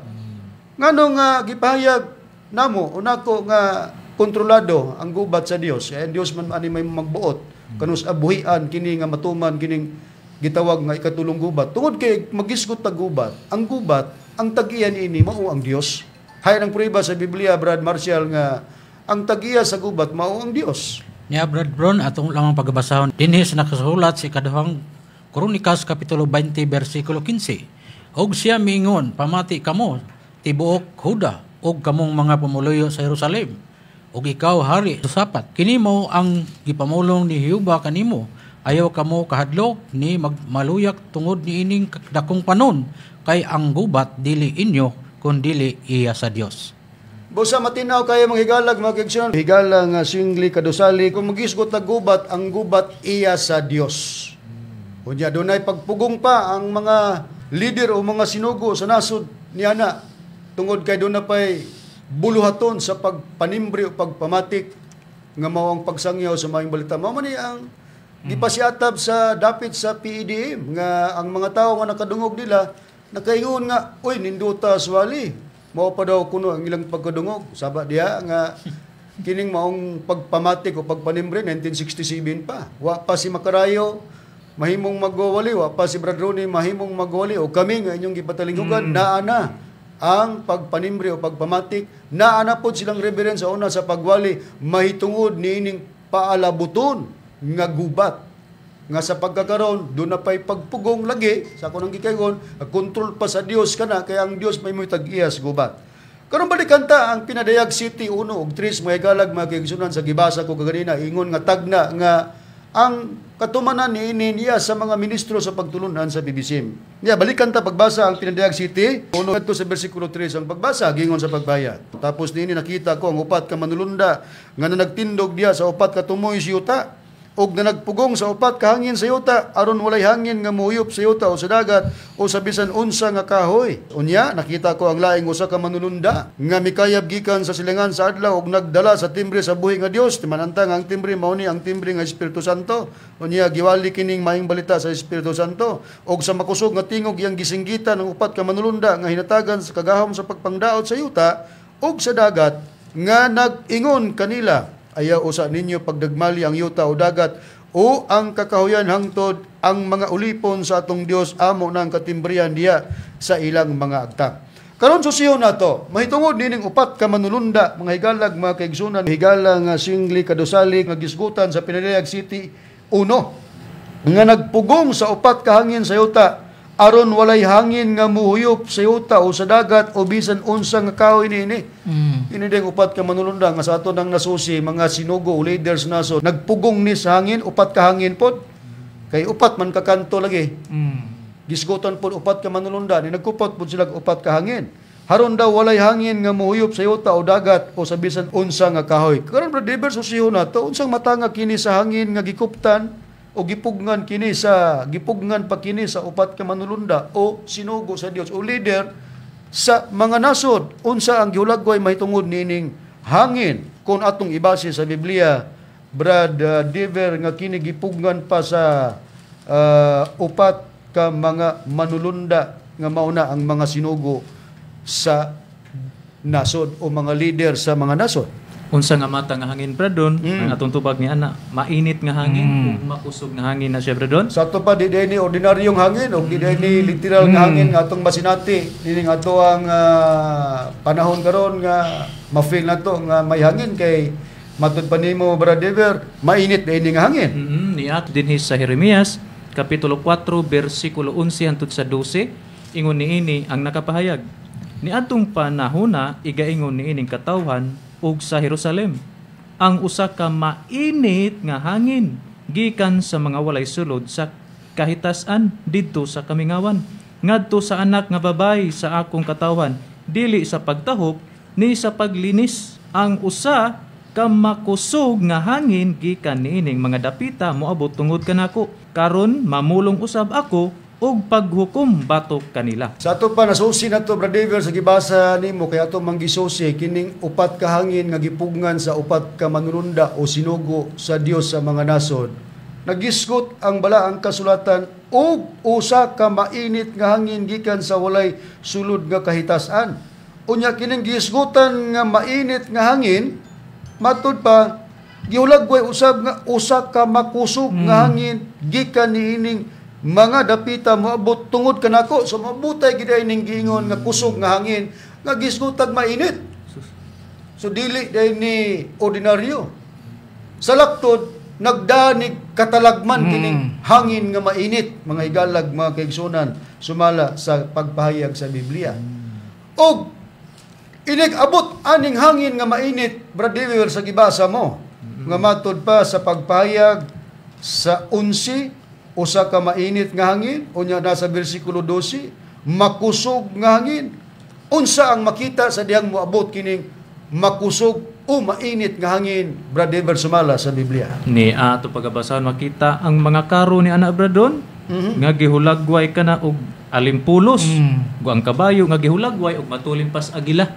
Nganong gipahayag namo unako nga kontrolado ang gubat sa Dios. Kaya ang Dios man ani may magbuot kanus abuhian kini nga matuman kining gitawag nga ikatulong gubat. Tungod kay magisgot tag gubat, ang gubat ang tag-iya niini mao ang Dios. Hay ang prueba sa Biblia, Brad Marcial, nga ang tag-iya sa gubat mao ang Dios. Niya Brad Bron, atong lamang pagabasahon dinhi sa nakasulat sa ikaduhang Kronikas kapitulo 20 bersikulo 15. Og siya miingon, pamati kamo tibuok Huda og kamong mga pumuluyo sa Jerusalem. Og ikaw hari Josapat, kini mo ang gipamulong ni Jehova kanimo, ayaw kamo kahadlok ni magmaluyak tungod niining dakong panon, kay ang gubat dili inyo kun dili iya sa Dios. Busa matinaw kayo mga higalag mga kaigsunan. Higala nga singli kadusali kung magisgot ang gubat, ang gubat iya sa Dios. Unya dunay pagpugong pa ang mga leader o mga sinugo sa nasod niana tungod kay dunay pay buluhaton sa pagpanimbre o pagpamatik nga mao ang pagsangyaw sa maayong balita. Mao man ni ang gipasiatab sa dapit sa PEDM nga ang mga tawo nga nakadungog nila nakaingon nga, "Uy, ninduta swali." Mao pa daw kuno ang ilang pagkadungog. Saba diha nga kining maong pagpamatik o pagpanimbre 1967 pa. Wa pa si Makarayo mahimong magwawali, wa pa si Brad Ronnie mahimong magwali, o kami nga inyong gipatalinghugan, naa na ang pagpanimbre o pagpamatik, naa na pod silang reverend sa una sa pagwali mahitungod niining paalabuton nga gubat nga sa pagkakaroon doon na pa'y pagpugong lagi sa ako nang gikayon, kontrol pa sa Dios kana, kaya ang Dios may mo'y tag-iyas gubat. Karon balikan ta ang Pinadayag City 1 ug 3, mga galag, mga kaigsunan, sa gibasa ko kaganina, ingon nga tagna nga ang katumanan niini niya sa mga ministro sa pagtulunan sa BBCM. Niya balikan ta pagbasa ang Pinadayag City 1 ngadto sa bersikulo 3 ang pagbasa, gingon sa pagbayad. Tapos niini nakita ko ang upat ka manulunda nga nagtindog diya sa upat ka tumoy sa yuta og na nagpugong sa upat ka hangin sa yuta aron walay hangin nga mouyop sa yuta o sa dagat o sa bisan unsa nga kahoy. Unya nakita ko ang laing usa ka manulunda nga mikayab gikan sa silingan sa adlaw og nagdala sa timbre sa buhi nga Dios. Timanantang ang timbre mao ni ang timbre nga Espiritu Santo. Unya giwali kining maayong balita sa Espiritu Santo og sa makusog nga tingog iyang gisinggitan ang upat ka manulunda nga hinatagan sa kagahom sa pagpangdaot sa yuta ug sa dagat nga nag-ingon kanila, "Ayaw usa ninyo pagdagmali ang yuta o dagat o ang kakahuyan hangtod ang mga ulipon sa atong Dios amo nang katimbrihan diya sa ilang mga agtang." Karon susiyon nato, mahitungod nining upat ka manulunda, mga higalag, mga kaigsunan, higala nga singli kadusali nga gisgutan sa Pinadayag City 1 nga nagpugong sa upat ka hangin sa yuta aron walay hangin nga muhuyop sa yuta o sa dagat o bisan unsa nga kahoy niini. Ini ding upat ka manulunda nga sa ato nang nasusi mga sinugo o leaders naso nagpugong ni sa hangin, upat ka hangin pod. Kay upat man ka kanto lagi. Gisgutan pod upat ka manulunda ni nagkupot pod sila upat ka hangin. Haron daw walay hangin nga muhuyop sa yuta o dagat o sa bisan unsa nga kahoy. Karon Brother Dever, susiho nato unsang matanga kini sa hangin nga gikuptan o gipugngan kini sa gipugngan pa kini sa upat ka manulunda o sinugo sa Dios o leader sa mga nasod. Unsa ang gihulagway mahitungod nining hangin kung atong ibase sa Biblia, Brad Dever, nga kini gipugngan pa sa upat ka mga manulunda nga mauna ang mga sinugo sa nasod o mga leader sa mga nasod. Unsa nga mata nga hangin, Bradon? Ang atong tubag ni ana, mainit nga hangin ug makusog nga hangin na siya, Bradon. Sa ato pa di ni ordinaryong hangin o di ni literal nga hangin nga atong masinati nining ato ang panahon karon nga ma-feel nato nga may hangin kay matud pa nimo, Brad Dever, mainit di nga hangin. Niya dinhi sa Jeremias kapitulo 4 bersikulo 11 hangtod sa 12, ingon niini ang nakapahayag. Niadtong panahona igaingon niining katawhan ug sa Jerusalem ang usa ka mainit nga hangin gikan sa mga walay sulod sa kahitas-an didto sa kamingawan ngadto sa anak nga babay sa akong katawhan, dili sa pagtahop ni sa paglinis. Ang usa ka makusog nga hangin gikan niining mga dapita moabot tungod kanako. Karon mamulong usab ako og paghukom batok kanila. Sa ato pa nasusi na to, Brad Dever, sa gibasa nimo kay ato manggisusi kining upat ka hangin nga gipugngan sa upat ka manulunda o sinugo sa Dios sa mga nasod. Nagisgot ang balaang kasulatan og usa ka mainit nga hangin gikan sa walay sulod nga kahitas-an. Unya kining gisgutan nga mainit nga hangin matud pa gihulagway usab nga usa ka makusog nga hangin gikan niining mga dapita moabot tungod kanako. So mabutay gid ay ning giingon nga kusog nga hangin nga gisgutag mainit. So dili day ni ordinaryo. Sa laktod nagdanig katalagman kining hangin nga mainit, mga higalag, mga kaigsunan, sumala sa pagpahayag sa Biblia. Og inig abot aning hangin nga mainit, Brad Dever, sa gibasa mo nga matud pa sa pagpahayag sa 11 usa ka mainit nga hangin, unya nasa bersikulo 12, makusog nga hangin. Unsa ang makita sa dihang moabot kining makusog o mainit nga hangin, Brad Dever, sumala sa Biblia? Ni ato pagabasahan makita ang mga karo ni ana, Bradon, nga gihulagway kana og alimpulos, ug ang kabayo nga gihulagway og matulimpas agila.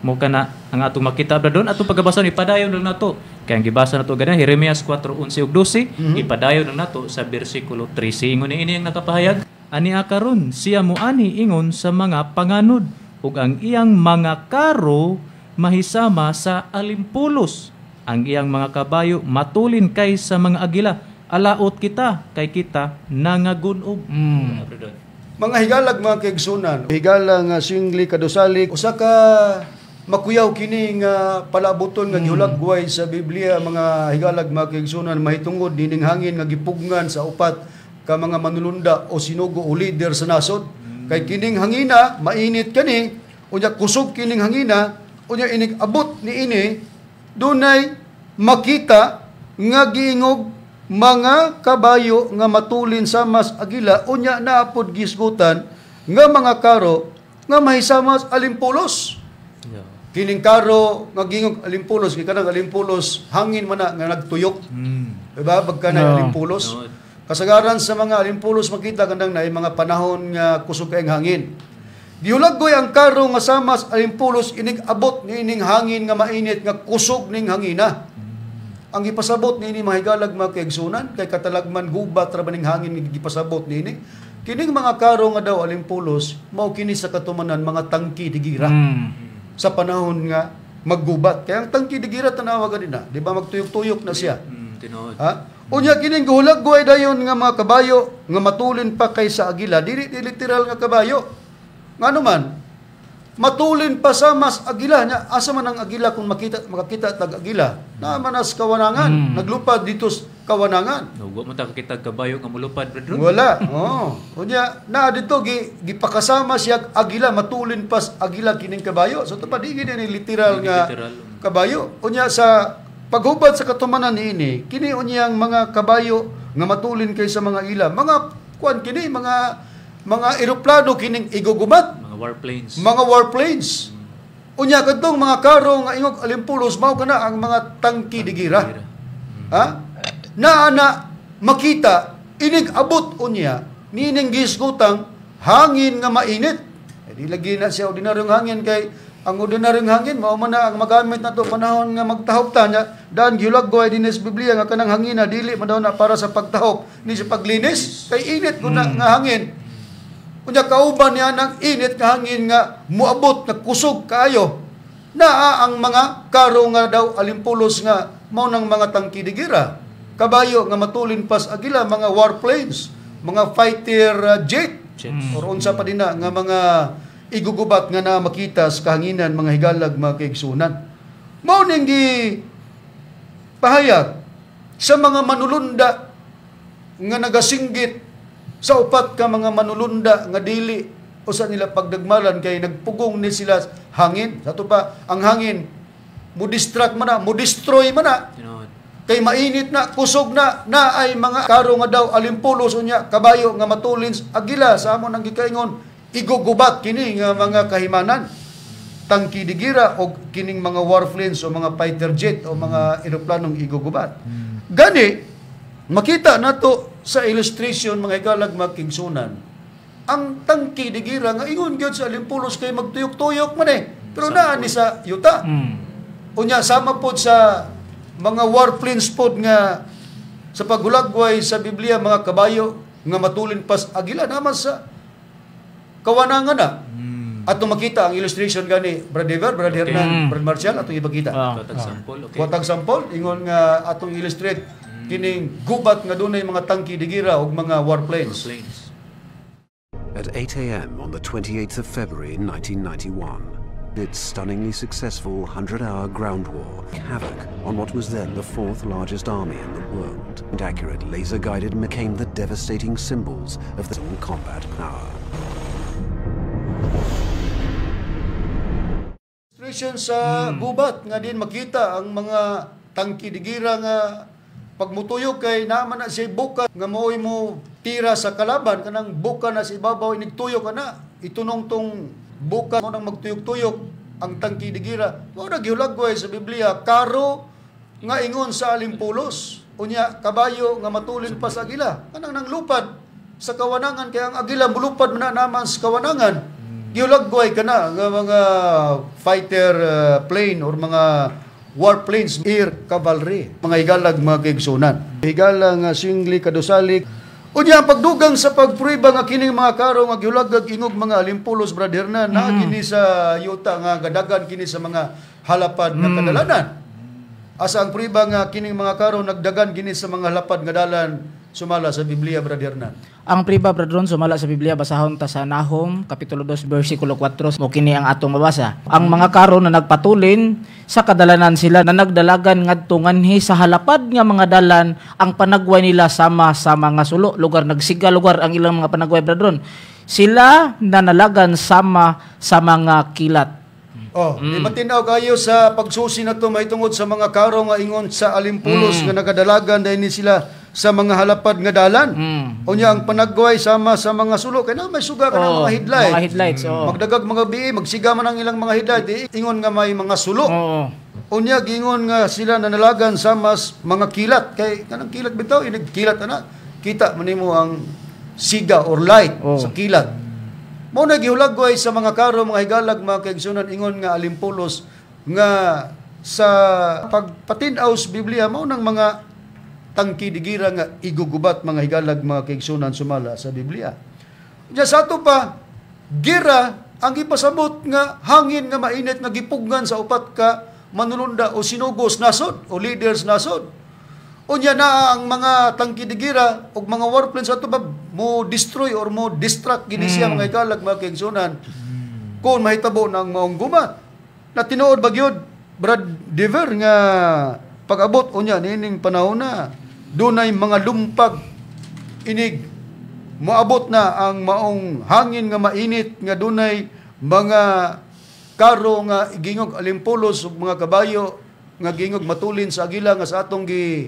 Mo kana ang atong makita, Brad Don, atong pagabasa ipadayon lang nato. Kay ang gibasa nato ganina Jeremias 4:11 ug 12, ipadayon lang nato sa bersikulo 13. Ingon niini ang nakapahayag, ani karon siya moani ingon sa mga panganod ug ang iyang mga karo mahisama sa alimpulos. Ang iyang mga kabayo matulin kay sa mga agila. Alaot kita kay kita nangagunob. Brad Don. Mga higalag, mga kaigsunan, higala nga Zwingli kadusali, usa ka makuyaw kini nga palabuton nga gihulagway sa Biblia, mga higalag, mga kaigsunan, mahitungod nining hangin nga gipugngan sa upat ka mga manulunda o sinugo o leader sa nasod. Kay kining hangina mainit kani, unya kusog kining hangina, unya inig abot niini dunay makita nga giingog mga kabayo nga matulin sa mas agila, unya naapod gisgutan nga mga karo nga mahisama sa alimpulos. Kining karo nga gingog alimpulos, kay kanang alimpulos hangin man na nga nagtuyok. Diba? Pagka na alimpulos. No. Kasagaran sa mga alimpulos makita kanang na mga panahon nga kusog kayong hangin. Gihulaggoy ang karo nga sama sa alimpulos inig abot niining hangin nga mainit nga kusog ning hangina. Ang gipasabot niini, mga higalag, mga kaigsunan, kay katalagman gubat ra ba ning hangin nga gipasabot niini. Kining mga karo nga daw alimpulos mao kini sa katumanan mga tangki de gira sa panahon nga maggubat. Kaya ang tangki de gira, tanawa ganina, di ba magtuyok-tuyok na siya? Tinuod. Ha? Unya kining gihulagway dayon nga mga kabayo nga matulin pa kay sa agila, dili di literal nga kabayo. Ngano man matulin pa sa mas agila nya, asa man ang agila kung makita makakita tag agila? Naa man as kawanangan, naglupad dito sa kawanangan. No, wa mo ta kakita kabayo nga mulupad, Brad Ron. Wala. Oh. Unya naa dito gipakasama siya agila, matulin pa sa agila kining kabayo. So pa di gid ni literal nga literal. Kabayo. Unya sa paghubad sa katumanan niini, kini unyang mga kabayo nga matulin kay sa mga ila, mga kuan kini mga eroplano kining igugubat, Mga warplanes. Mga warplanes. Unya kadtong mga karo nga ingog alimpulos mao kana ang mga tangki de gira. Ha? Naa na makita inig abot unya nining gisgutang hangin nga mainit. Eh, di lagi na siya ordinaryong hangin, kay ang ordinaryong hangin mao man na ang magamit nato panahon nga magtahop ta nya daan gihulagway dinhi sa Biblia nga kanang hangin na dili man daw na para sa pagtahop ni sa paglinis kay init gud na nga hangin. Unya kauban niya ng init nga hangin nga muabot nga kusog kaayo. Naa ang mga karo nga daw alimpulos nga mao nang mga tangki de gira. Kabayo nga matulin pas agila, mga warplanes, mga fighter jet Jets. or unsa pa dinha nga mga igugubat nga na makita sa kahanginan, mga higalag, mga kaigsunan. Mao ning gi pahayag sa mga manulunda nga nagasinggit sa upat ka mga manulunda nga dili usa nila pagdagmalan kay nagpugong ni sila hangin. Sa ato pa ang hangin mo distract man na, mo destroy man na. Tinuod. Kay mainit na, kusog na, na ay mga karo nga daw alimpulos, unya kabayo nga matulin agila sa amon ang gikaingon igugubat kini nga mga kahimanan, tangki de gira o kining mga warplanes o mga fighter jet o mga eroplanong igugubat. Gani makita nato sa illustration, mga higalag, mga kaigsunan, ang tangki de gira nga ingon gyud sa alimpulos kay magtuyok-tuyok man eh, pero naa ni sa yuta. Unya sama pod sa mga warplanes pod nga sa paghulagway sa Biblia mga kabayo nga matulin pas agila naman sa kawanangan na. Atong makita ang illustration gani, Brad Ever, Brad Hernan, Brad Marcial, atong ipakita. Kuwatag sample, okay. Kuwatag sample, ingon nga atong illustrate kining gubat nga dunay mga tangki de gira ug mga warplanes. Warplanes. At 8 a.m. on the 28th of February 1991, its stunningly successful 100-hour ground war havoc on what was then the fourth largest army in the world. And accurate laser-guided became the devastating symbols of the combat power. Illustration sa gubat nga din makita ang mga tangki de gira nga pagmutuyok kay naman na siya buka nga maoy mo tira sa kalaban, kanang buka na sa ibabaw inigtuyok ka na itunong tong buka mo nang magtuyok-tuyok ang tangki de gira. Mao na gihulagway sa Biblia karo nga ingon sa alimpulos, unya kabayo nga matulin pa sa agila kanang nanglupad sa kawanangan, kay ang agila mulupad man na naman sa kawanangan. Gihulagway ka na nga mga fighter plane or mga warplanes, air cavalry, mga higalag mga kaigsunan. Higala nga singli kadusalik. Unya ang pagdugang sa pagprueba nga kining mga karo nga gihulagag ingog mga alimpulos, Brad Hernan, na kini sa yuta nga gadagan kini sa mga halapad nga kadalanan. Asa ang prueba nga kining mga karo nagdagan kini sa mga halapad nga dalan sumala sa Biblia, Brad Hernan? Ang priba, Brad Ron, sumala sa Biblia, basahon ta sa Nahum, Kapitulo 2, versikulo 4, mo kini ang atong mabasa. Ang mga karo na nagpatulin sa kadalanan sila na nagdalagan ngadto nganhi sa halapad nga mga dalan, ang panagway nila sama sa mga sulo, lugar nagsiga lugar ang ilang mga panagway, Brad Ron. Sila nanalagan sama sa mga kilat. Oh, di matinaw kayo sa pagsusi na to mahitungod sa mga karo nga ingon sa alimpulos nga nagadalagan dahil ni sila sa mga halapad nga dalan. Unya ang panagway sama sa mga sulo kay na may suga ka ng Oo, mga headlight. Mga headlights, oo. Magdagag mga bihi, magsiga man ang ilang mga headlight, di ingon nga may mga sulo. Unya giingon nga sila nanalagan sa mas mga kilat kay kanang kilat bitaw inig kilat ana. Kita man nimo ang siga or light sa kilat. Mao na gihulagway sa mga karo, mga higalag, mga kaigsunan, ingon nga alimpulos nga sa pagpatin-aw sa Biblia mao nang mga tangki digira nga igugubat, mga higalag, mga kaigsunan, sumala sa Biblia. Diya sa ato pa, gira ang ipasabot nga hangin nga mainit nga gipugnan sa upat ka manulunda o sinugos nasod o leaders nasod. Unya na ang mga tangki digira og mga warplanes ato ba mo destroy or mo distract gini siya, mga higalag, mga kaigsunan, kung mahitabo ng maong guma. Na tinuod ba gyud, Brad Dever, nga pag-abot unya niining panahon na dunay mga lumpag inig moabot na ang maong hangin nga mainit nga dunay mga karo nga gingog alimpulos ug mga kabayo nga gingog matulin sa agila nga sa atong gi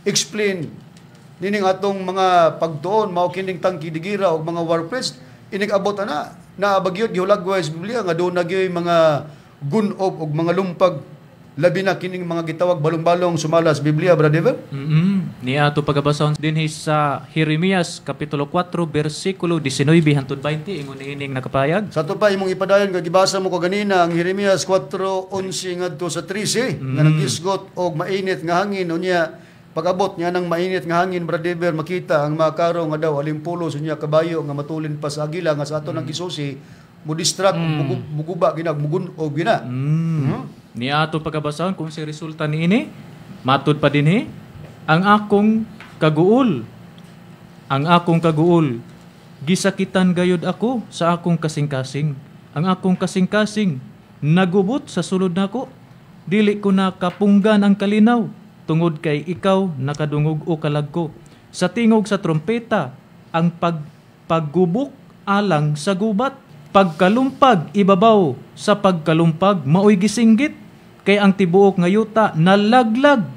explain nining atong mga pagtuon mao kining tangki digira og mga warplanes inig abot ana naa ba gyud gihulagway sa Biblia nga doon na gyud mga gunob og mga lumpag, labi na kining mga gitawag balong-balong sumala sa Biblia, Brother Dever? Niya ato pagabasahon dinhi sa Jeremias kapitulo 4 bersikulo 19 hangtod 20, ingon niining nakapayag. Sa ato pa imong ipadayon kay gibasa mo kaganina ang Jeremias 4:11 ngadto sa 13 nga nagisgot og mainit nga hangin. Unya pag-abot niya ng mainit nga hangin, Brother Dever, makita ang mga karo nga daw alimpulos, unya kabayo nga matulin pa sa agila nga sa ato nang gisusi mo distract, muguba gina, mugun-og gina. Niya ato pagabasahon kung si resulta niini matud pa dinhi: Ang akong kaguol, ang akong kaguol, gisakitan gayud ako sa akong kasing-kasing. Ang akong kasing-kasing nagubot sa sulod nako. Dili ko na kapunggan ang kalinaw tungod kay ikaw nakadungog o kalag ko sa tingog sa trompeta, ang paggubok alang sa gubat, pagkalumpag ibabaw sa pagkalumpag maoy gisinggit, kay ang tibuok nga yuta nalaglag.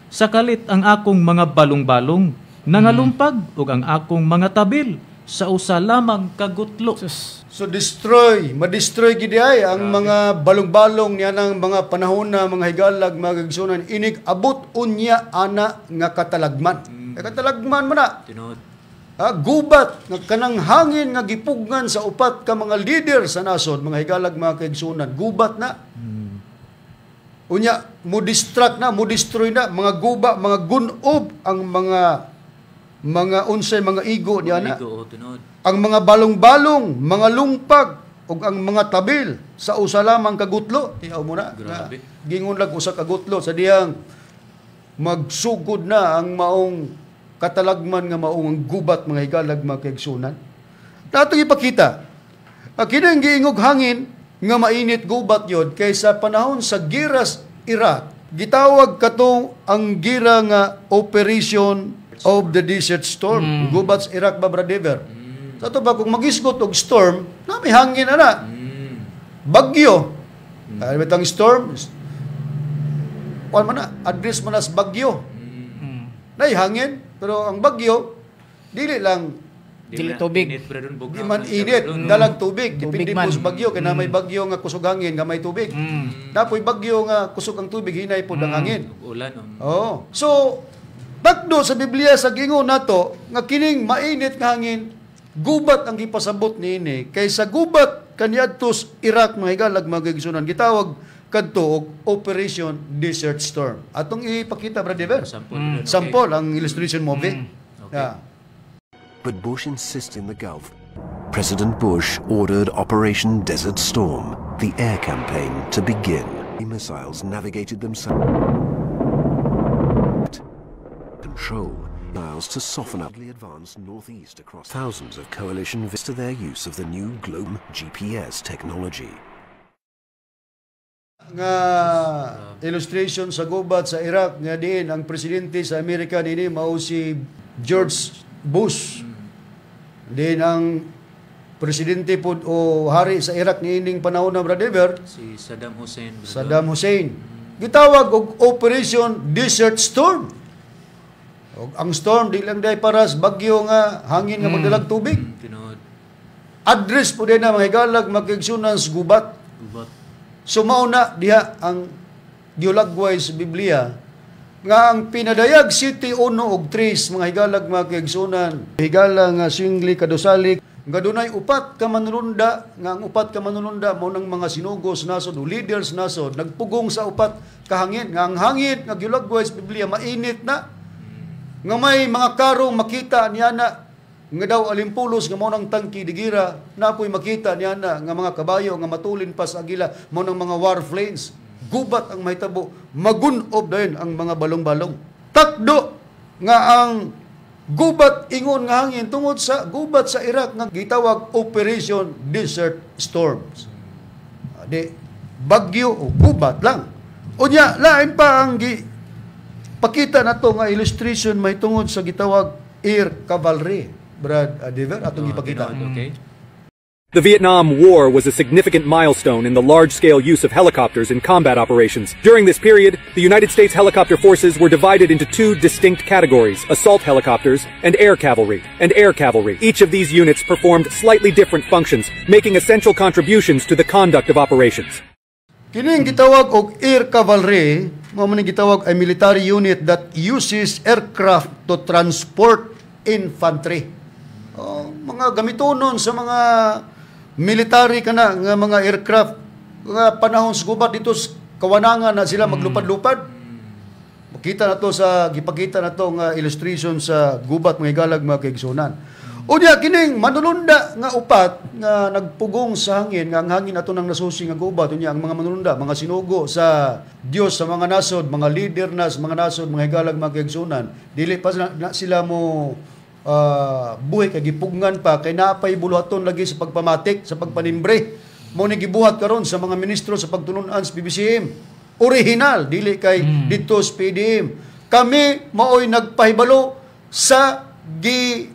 Sa kalit ang akong mga balong-balong nangalumpag ug ang akong mga tabil sa usa lamang kagutlo. So destroy, ma-destroy gid ay ang mga balong-balong niya ng mga panahon na, mga higalag, mga kaigsunan, inig abot unya ana nga katalagman. Eh, katalagman man na. Tinuod. Ah, gubat nga kanang hangin nga gipugnan sa upat ka mga leader sa nasod, mga higalag, mga kaigsunan, gubat na. Unya mo distract na, mo destroy na mga guba, mga gunob ang mga unsay mga igo niya na. Igo, oh, tinuod. Ang mga balong-balong, mga lumpag ug ang mga tabil sa usa lamang kagutlo. Tiyaw mo na. Grabe. Na, gingon lang usa kagutlo sa diyang magsugod na ang maong katalagman nga maong ang gubat, mga higalag, mga kaigsunan. Natong ipakita. Ang kining giingog hangin nga mainit, gubat yod kay sa panahon sa giras Iraq, gitawag katong ang gira nga Operation of the Desert Storm. Gubat sa Iraq ba, Brother Dever? Sa ato ba kung magisgot og storm, na may hangin ana. Bagyo. Kaya bitang storm, kuan man na, address man na sa bagyo. Nay hangin, pero ang bagyo dili lang Dili man tubig. init, bro, dun, di bugnaw man man siya, init, bro, dun. dalag tubig. Tubig Depende man. po sa bagyo, kay na may bagyo nga kusog hangin, nga may tubig. Napoy bagyo nga kusog ang tubig, hinay pod ang hangin. Ulan. Oh. Oo. So, takdo sa Biblia sa gingon nato nga kining mainit nga hangin, gubat ang gipasabot niini kay sa gubat kaniadto sa Iraq, mga higalag, mga kaigsuonan. Gitawag kadto og Operation Desert Storm. Atong ipakita, Brother. Sample doon, okay. Sample ang illustration movie. Okay. Yeah. But Bush insists in the Gulf. President Bush ordered Operation Desert Storm, the air campaign, to begin. The missiles navigated themselves control miles to soften up the advance northeast across thousands of coalition to their use of the new Globe GPS technology. Nga illustration sa gubat sa Iraq nga diin ang presidente sa Amerika nini mao si George Bush. Diin ang presidente pod o hari sa Iraq niining panahon na, Brother, Si Saddam Hussein, brother. Saddam Hussein. Gitawag og Operation Desert Storm. Og ang storm di lang day paras bagyo nga hangin nga magdalag tubig. Tinuod. Address po din na, mga higalag, mga kaigsuonan, sa gubat. Gubat. So mao na diha ang giulagway sa Biblia nga ang pinadayag 7:1 ug 3, mga higalag, mga kaigsuonan. Higala nga singli kadusali nga dunay upat ka manulunda, nga ang upat ka manulunda mao nang mga sinugos nasod o leaders nasod, nagpugong sa upat ka hangin, nga ang hangin nga giulagway sa Biblia mainit na, nga may mga karong makita niya na nga daw alimpulos nga mao nang tangke de giyera, napoy makita niya na nga mga kabayo nga matulin pa sa agila, mao nang mga war planes. Gubat ang mahitabo, magunob dayon ang mga balong-balong. Takdo nga ang gubat ingon nga hangin tungod sa gubat sa Iraq nga gitawag Operation Desert Storms. Di bagyo o gubat lang. Unya, lain pa ang gi pakita nato nga illustration mahitungod sa gitawag air cavalry. Brad Dever, atong ipakita. Tinuod, okay. The Vietnam War was a significant milestone in the large-scale use of helicopters in combat operations. During this period, the United States helicopter forces were divided into two distinct categories: assault helicopters and air cavalry. And air cavalry. Each of these units performed slightly different functions, making essential contributions to the conduct of operations. Kining gitawag og air cavalry, mao man gitawag ay military unit that uses aircraft to transport infantry. Oh, mga gamitonon sa mga military kana nga mga aircraft nga panahon sa gubat dito sa kawanangan na sila maglupad-lupad. Makita na to sa gipakita na to nga illustration sa gubat, mga higalag, mga kaigsuonan. Unya, kining manulunda nga upat nga nagpugong sa hangin, nga ang hangin ato nang nasusi nga gubat, unya ang mga manulunda, mga sinugo sa Dios sa mga nasod, mga leader na sa mga nasod, mga higalag, mga kaigsuonan, dili pa na sila mo buhi kay gipugngan pa kay naapay buluhaton lagi sa pagpamatik, sa pagpanimbre. Mo ni gibuhat karon sa mga ministro sa pagtulun-an sa PBCM. Original dili kay didto sa PDM. Kami maoy nagpahibalo sa gi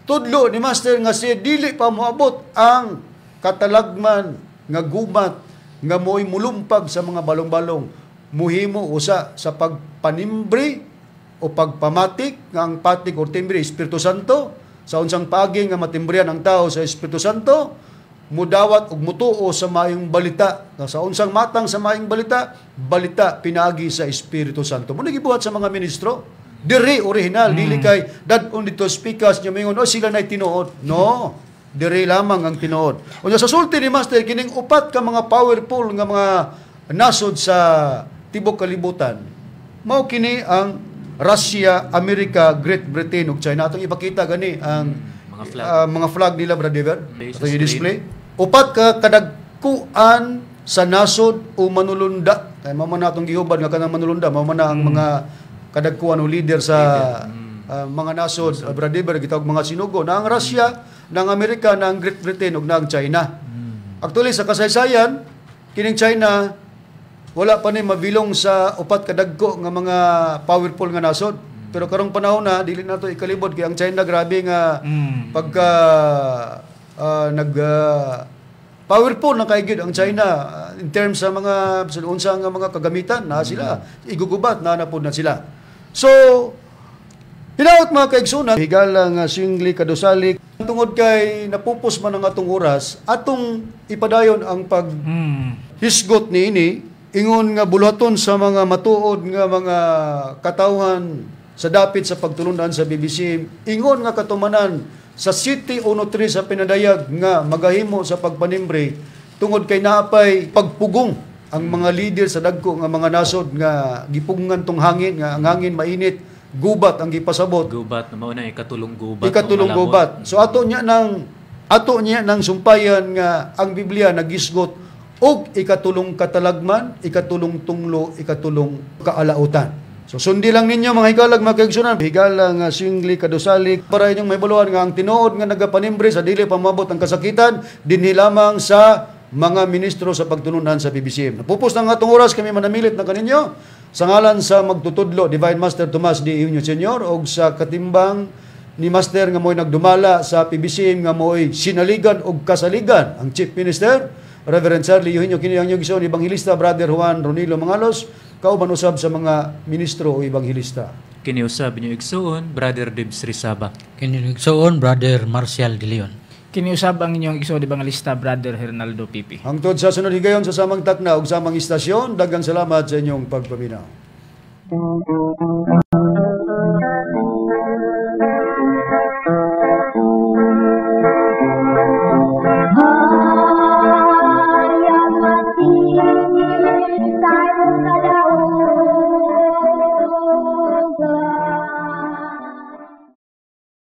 tudlo ni Master nga si dili pa moabot ang katalagman nga gubat nga mo'y mulumpag sa mga balong-balong, muhimo usa sa pagpanimbre o pagpamatik, nga ang patik or timbre Espiritu Santo. Sa unsang paagi nga matimbrihan ang tao sa Espiritu Santo? Mudawat ug mutuo sa maayong balita. Nga sa unsang matang sa maayong balita? Balita pinaagi sa Espiritu Santo. Mo gibuhat sa mga ministro diri original, dili kay dad-on dito speakers nya mingon, "Oh, sila nay tinuod." No, diri lamang ang tinuod. Unya, sa sulti ni Master, kining upat ka mga powerful nga mga nasod sa tibok kalibutan mao kini ang Russia, America, Great Britain ug China. Atong ipakita gani ang mga flag. Mga flag nila, Brother Dever. Okay, sa Atong i-display. Upat ka kadagkuan sa nasod o manulunda. Kay mao man natong gihubad nga kanang manulunda, mao man na ang mga kadagkuan o leader sa mga nasod, Brother Dever, gitawag mga sinugo na ang Russia, na ang Amerika, na ang Great Britain ug na ang China. Actually, sa kasaysayan, kining China wala pa ni mabilong sa upat kadagko nga mga powerful nga nasod. Pero karong panahon na dili nato ikalibot kay ang China grabe nga pagka nag powerful na kay gyud ang China in terms sa mga sa unsa nga mga kagamitan na sila igugubat na na pud na sila. So hinaot, mga kaigsuonan, higala nga singli kadusali, tungod kay napupos man ang atong oras, atong ipadayon ang pag hisgot niini ingon nga buluhaton sa mga matuod nga mga katawhan sa dapit sa pagtulunan sa BBC, ingon nga katumanan. Sa City 1-3 sa pinadayag nga magahimo sa pagpanimbre tungod kay naapay pagpugong ang mga leader sa dagko nga mga nasod nga gipugngan tong hangin, nga ang hangin mainit, gubat ang gipasabot. Gubat na mao na ikatulong gubat. Ikatulong o malabot. Gubat. So ato niya nang sumpayan nga ang Biblia nagisgot og ikatulong katalagman, ikatulong tunglo, ikatulong kaalautan. So sundi lang ninyo, mga higalag, mga kaigsunan, higala nga singli kadusali, para inyong mahibaluan nga ang tinuod nga nagapanimbre sa dili pamabot ang kasakitan dinhi lamang sa mga ministro sa pagtulunan sa PBCM. Napupos na ang atong oras, kami manamilit na kaninyo sa ngalan sa magtutudlo, Divine Master Tomas D. Eugenio Senior, og sa katimbang ni Master nga mo'y nagdumala sa PBCM nga mo'y sinaligan og kasaligan, ang Chief Minister Reverend Charlie Eugenio. Kini ang inyong igsoon Evangelista Brother Juan Ronilo Mangalos, kauban usab sa mga ministro o evangelista. Kini usab inyong igsuon, Brother Dibs Rizaba. Kini igsoon, Brother Marcial De Leon. Kini usab ang inyong igsoon Evangelista Brother Hernaldo Pipi. Hangtod sa sunod higayon sa samang takna ug samang istasyon, daghang salamat sa inyong pagpaminaw.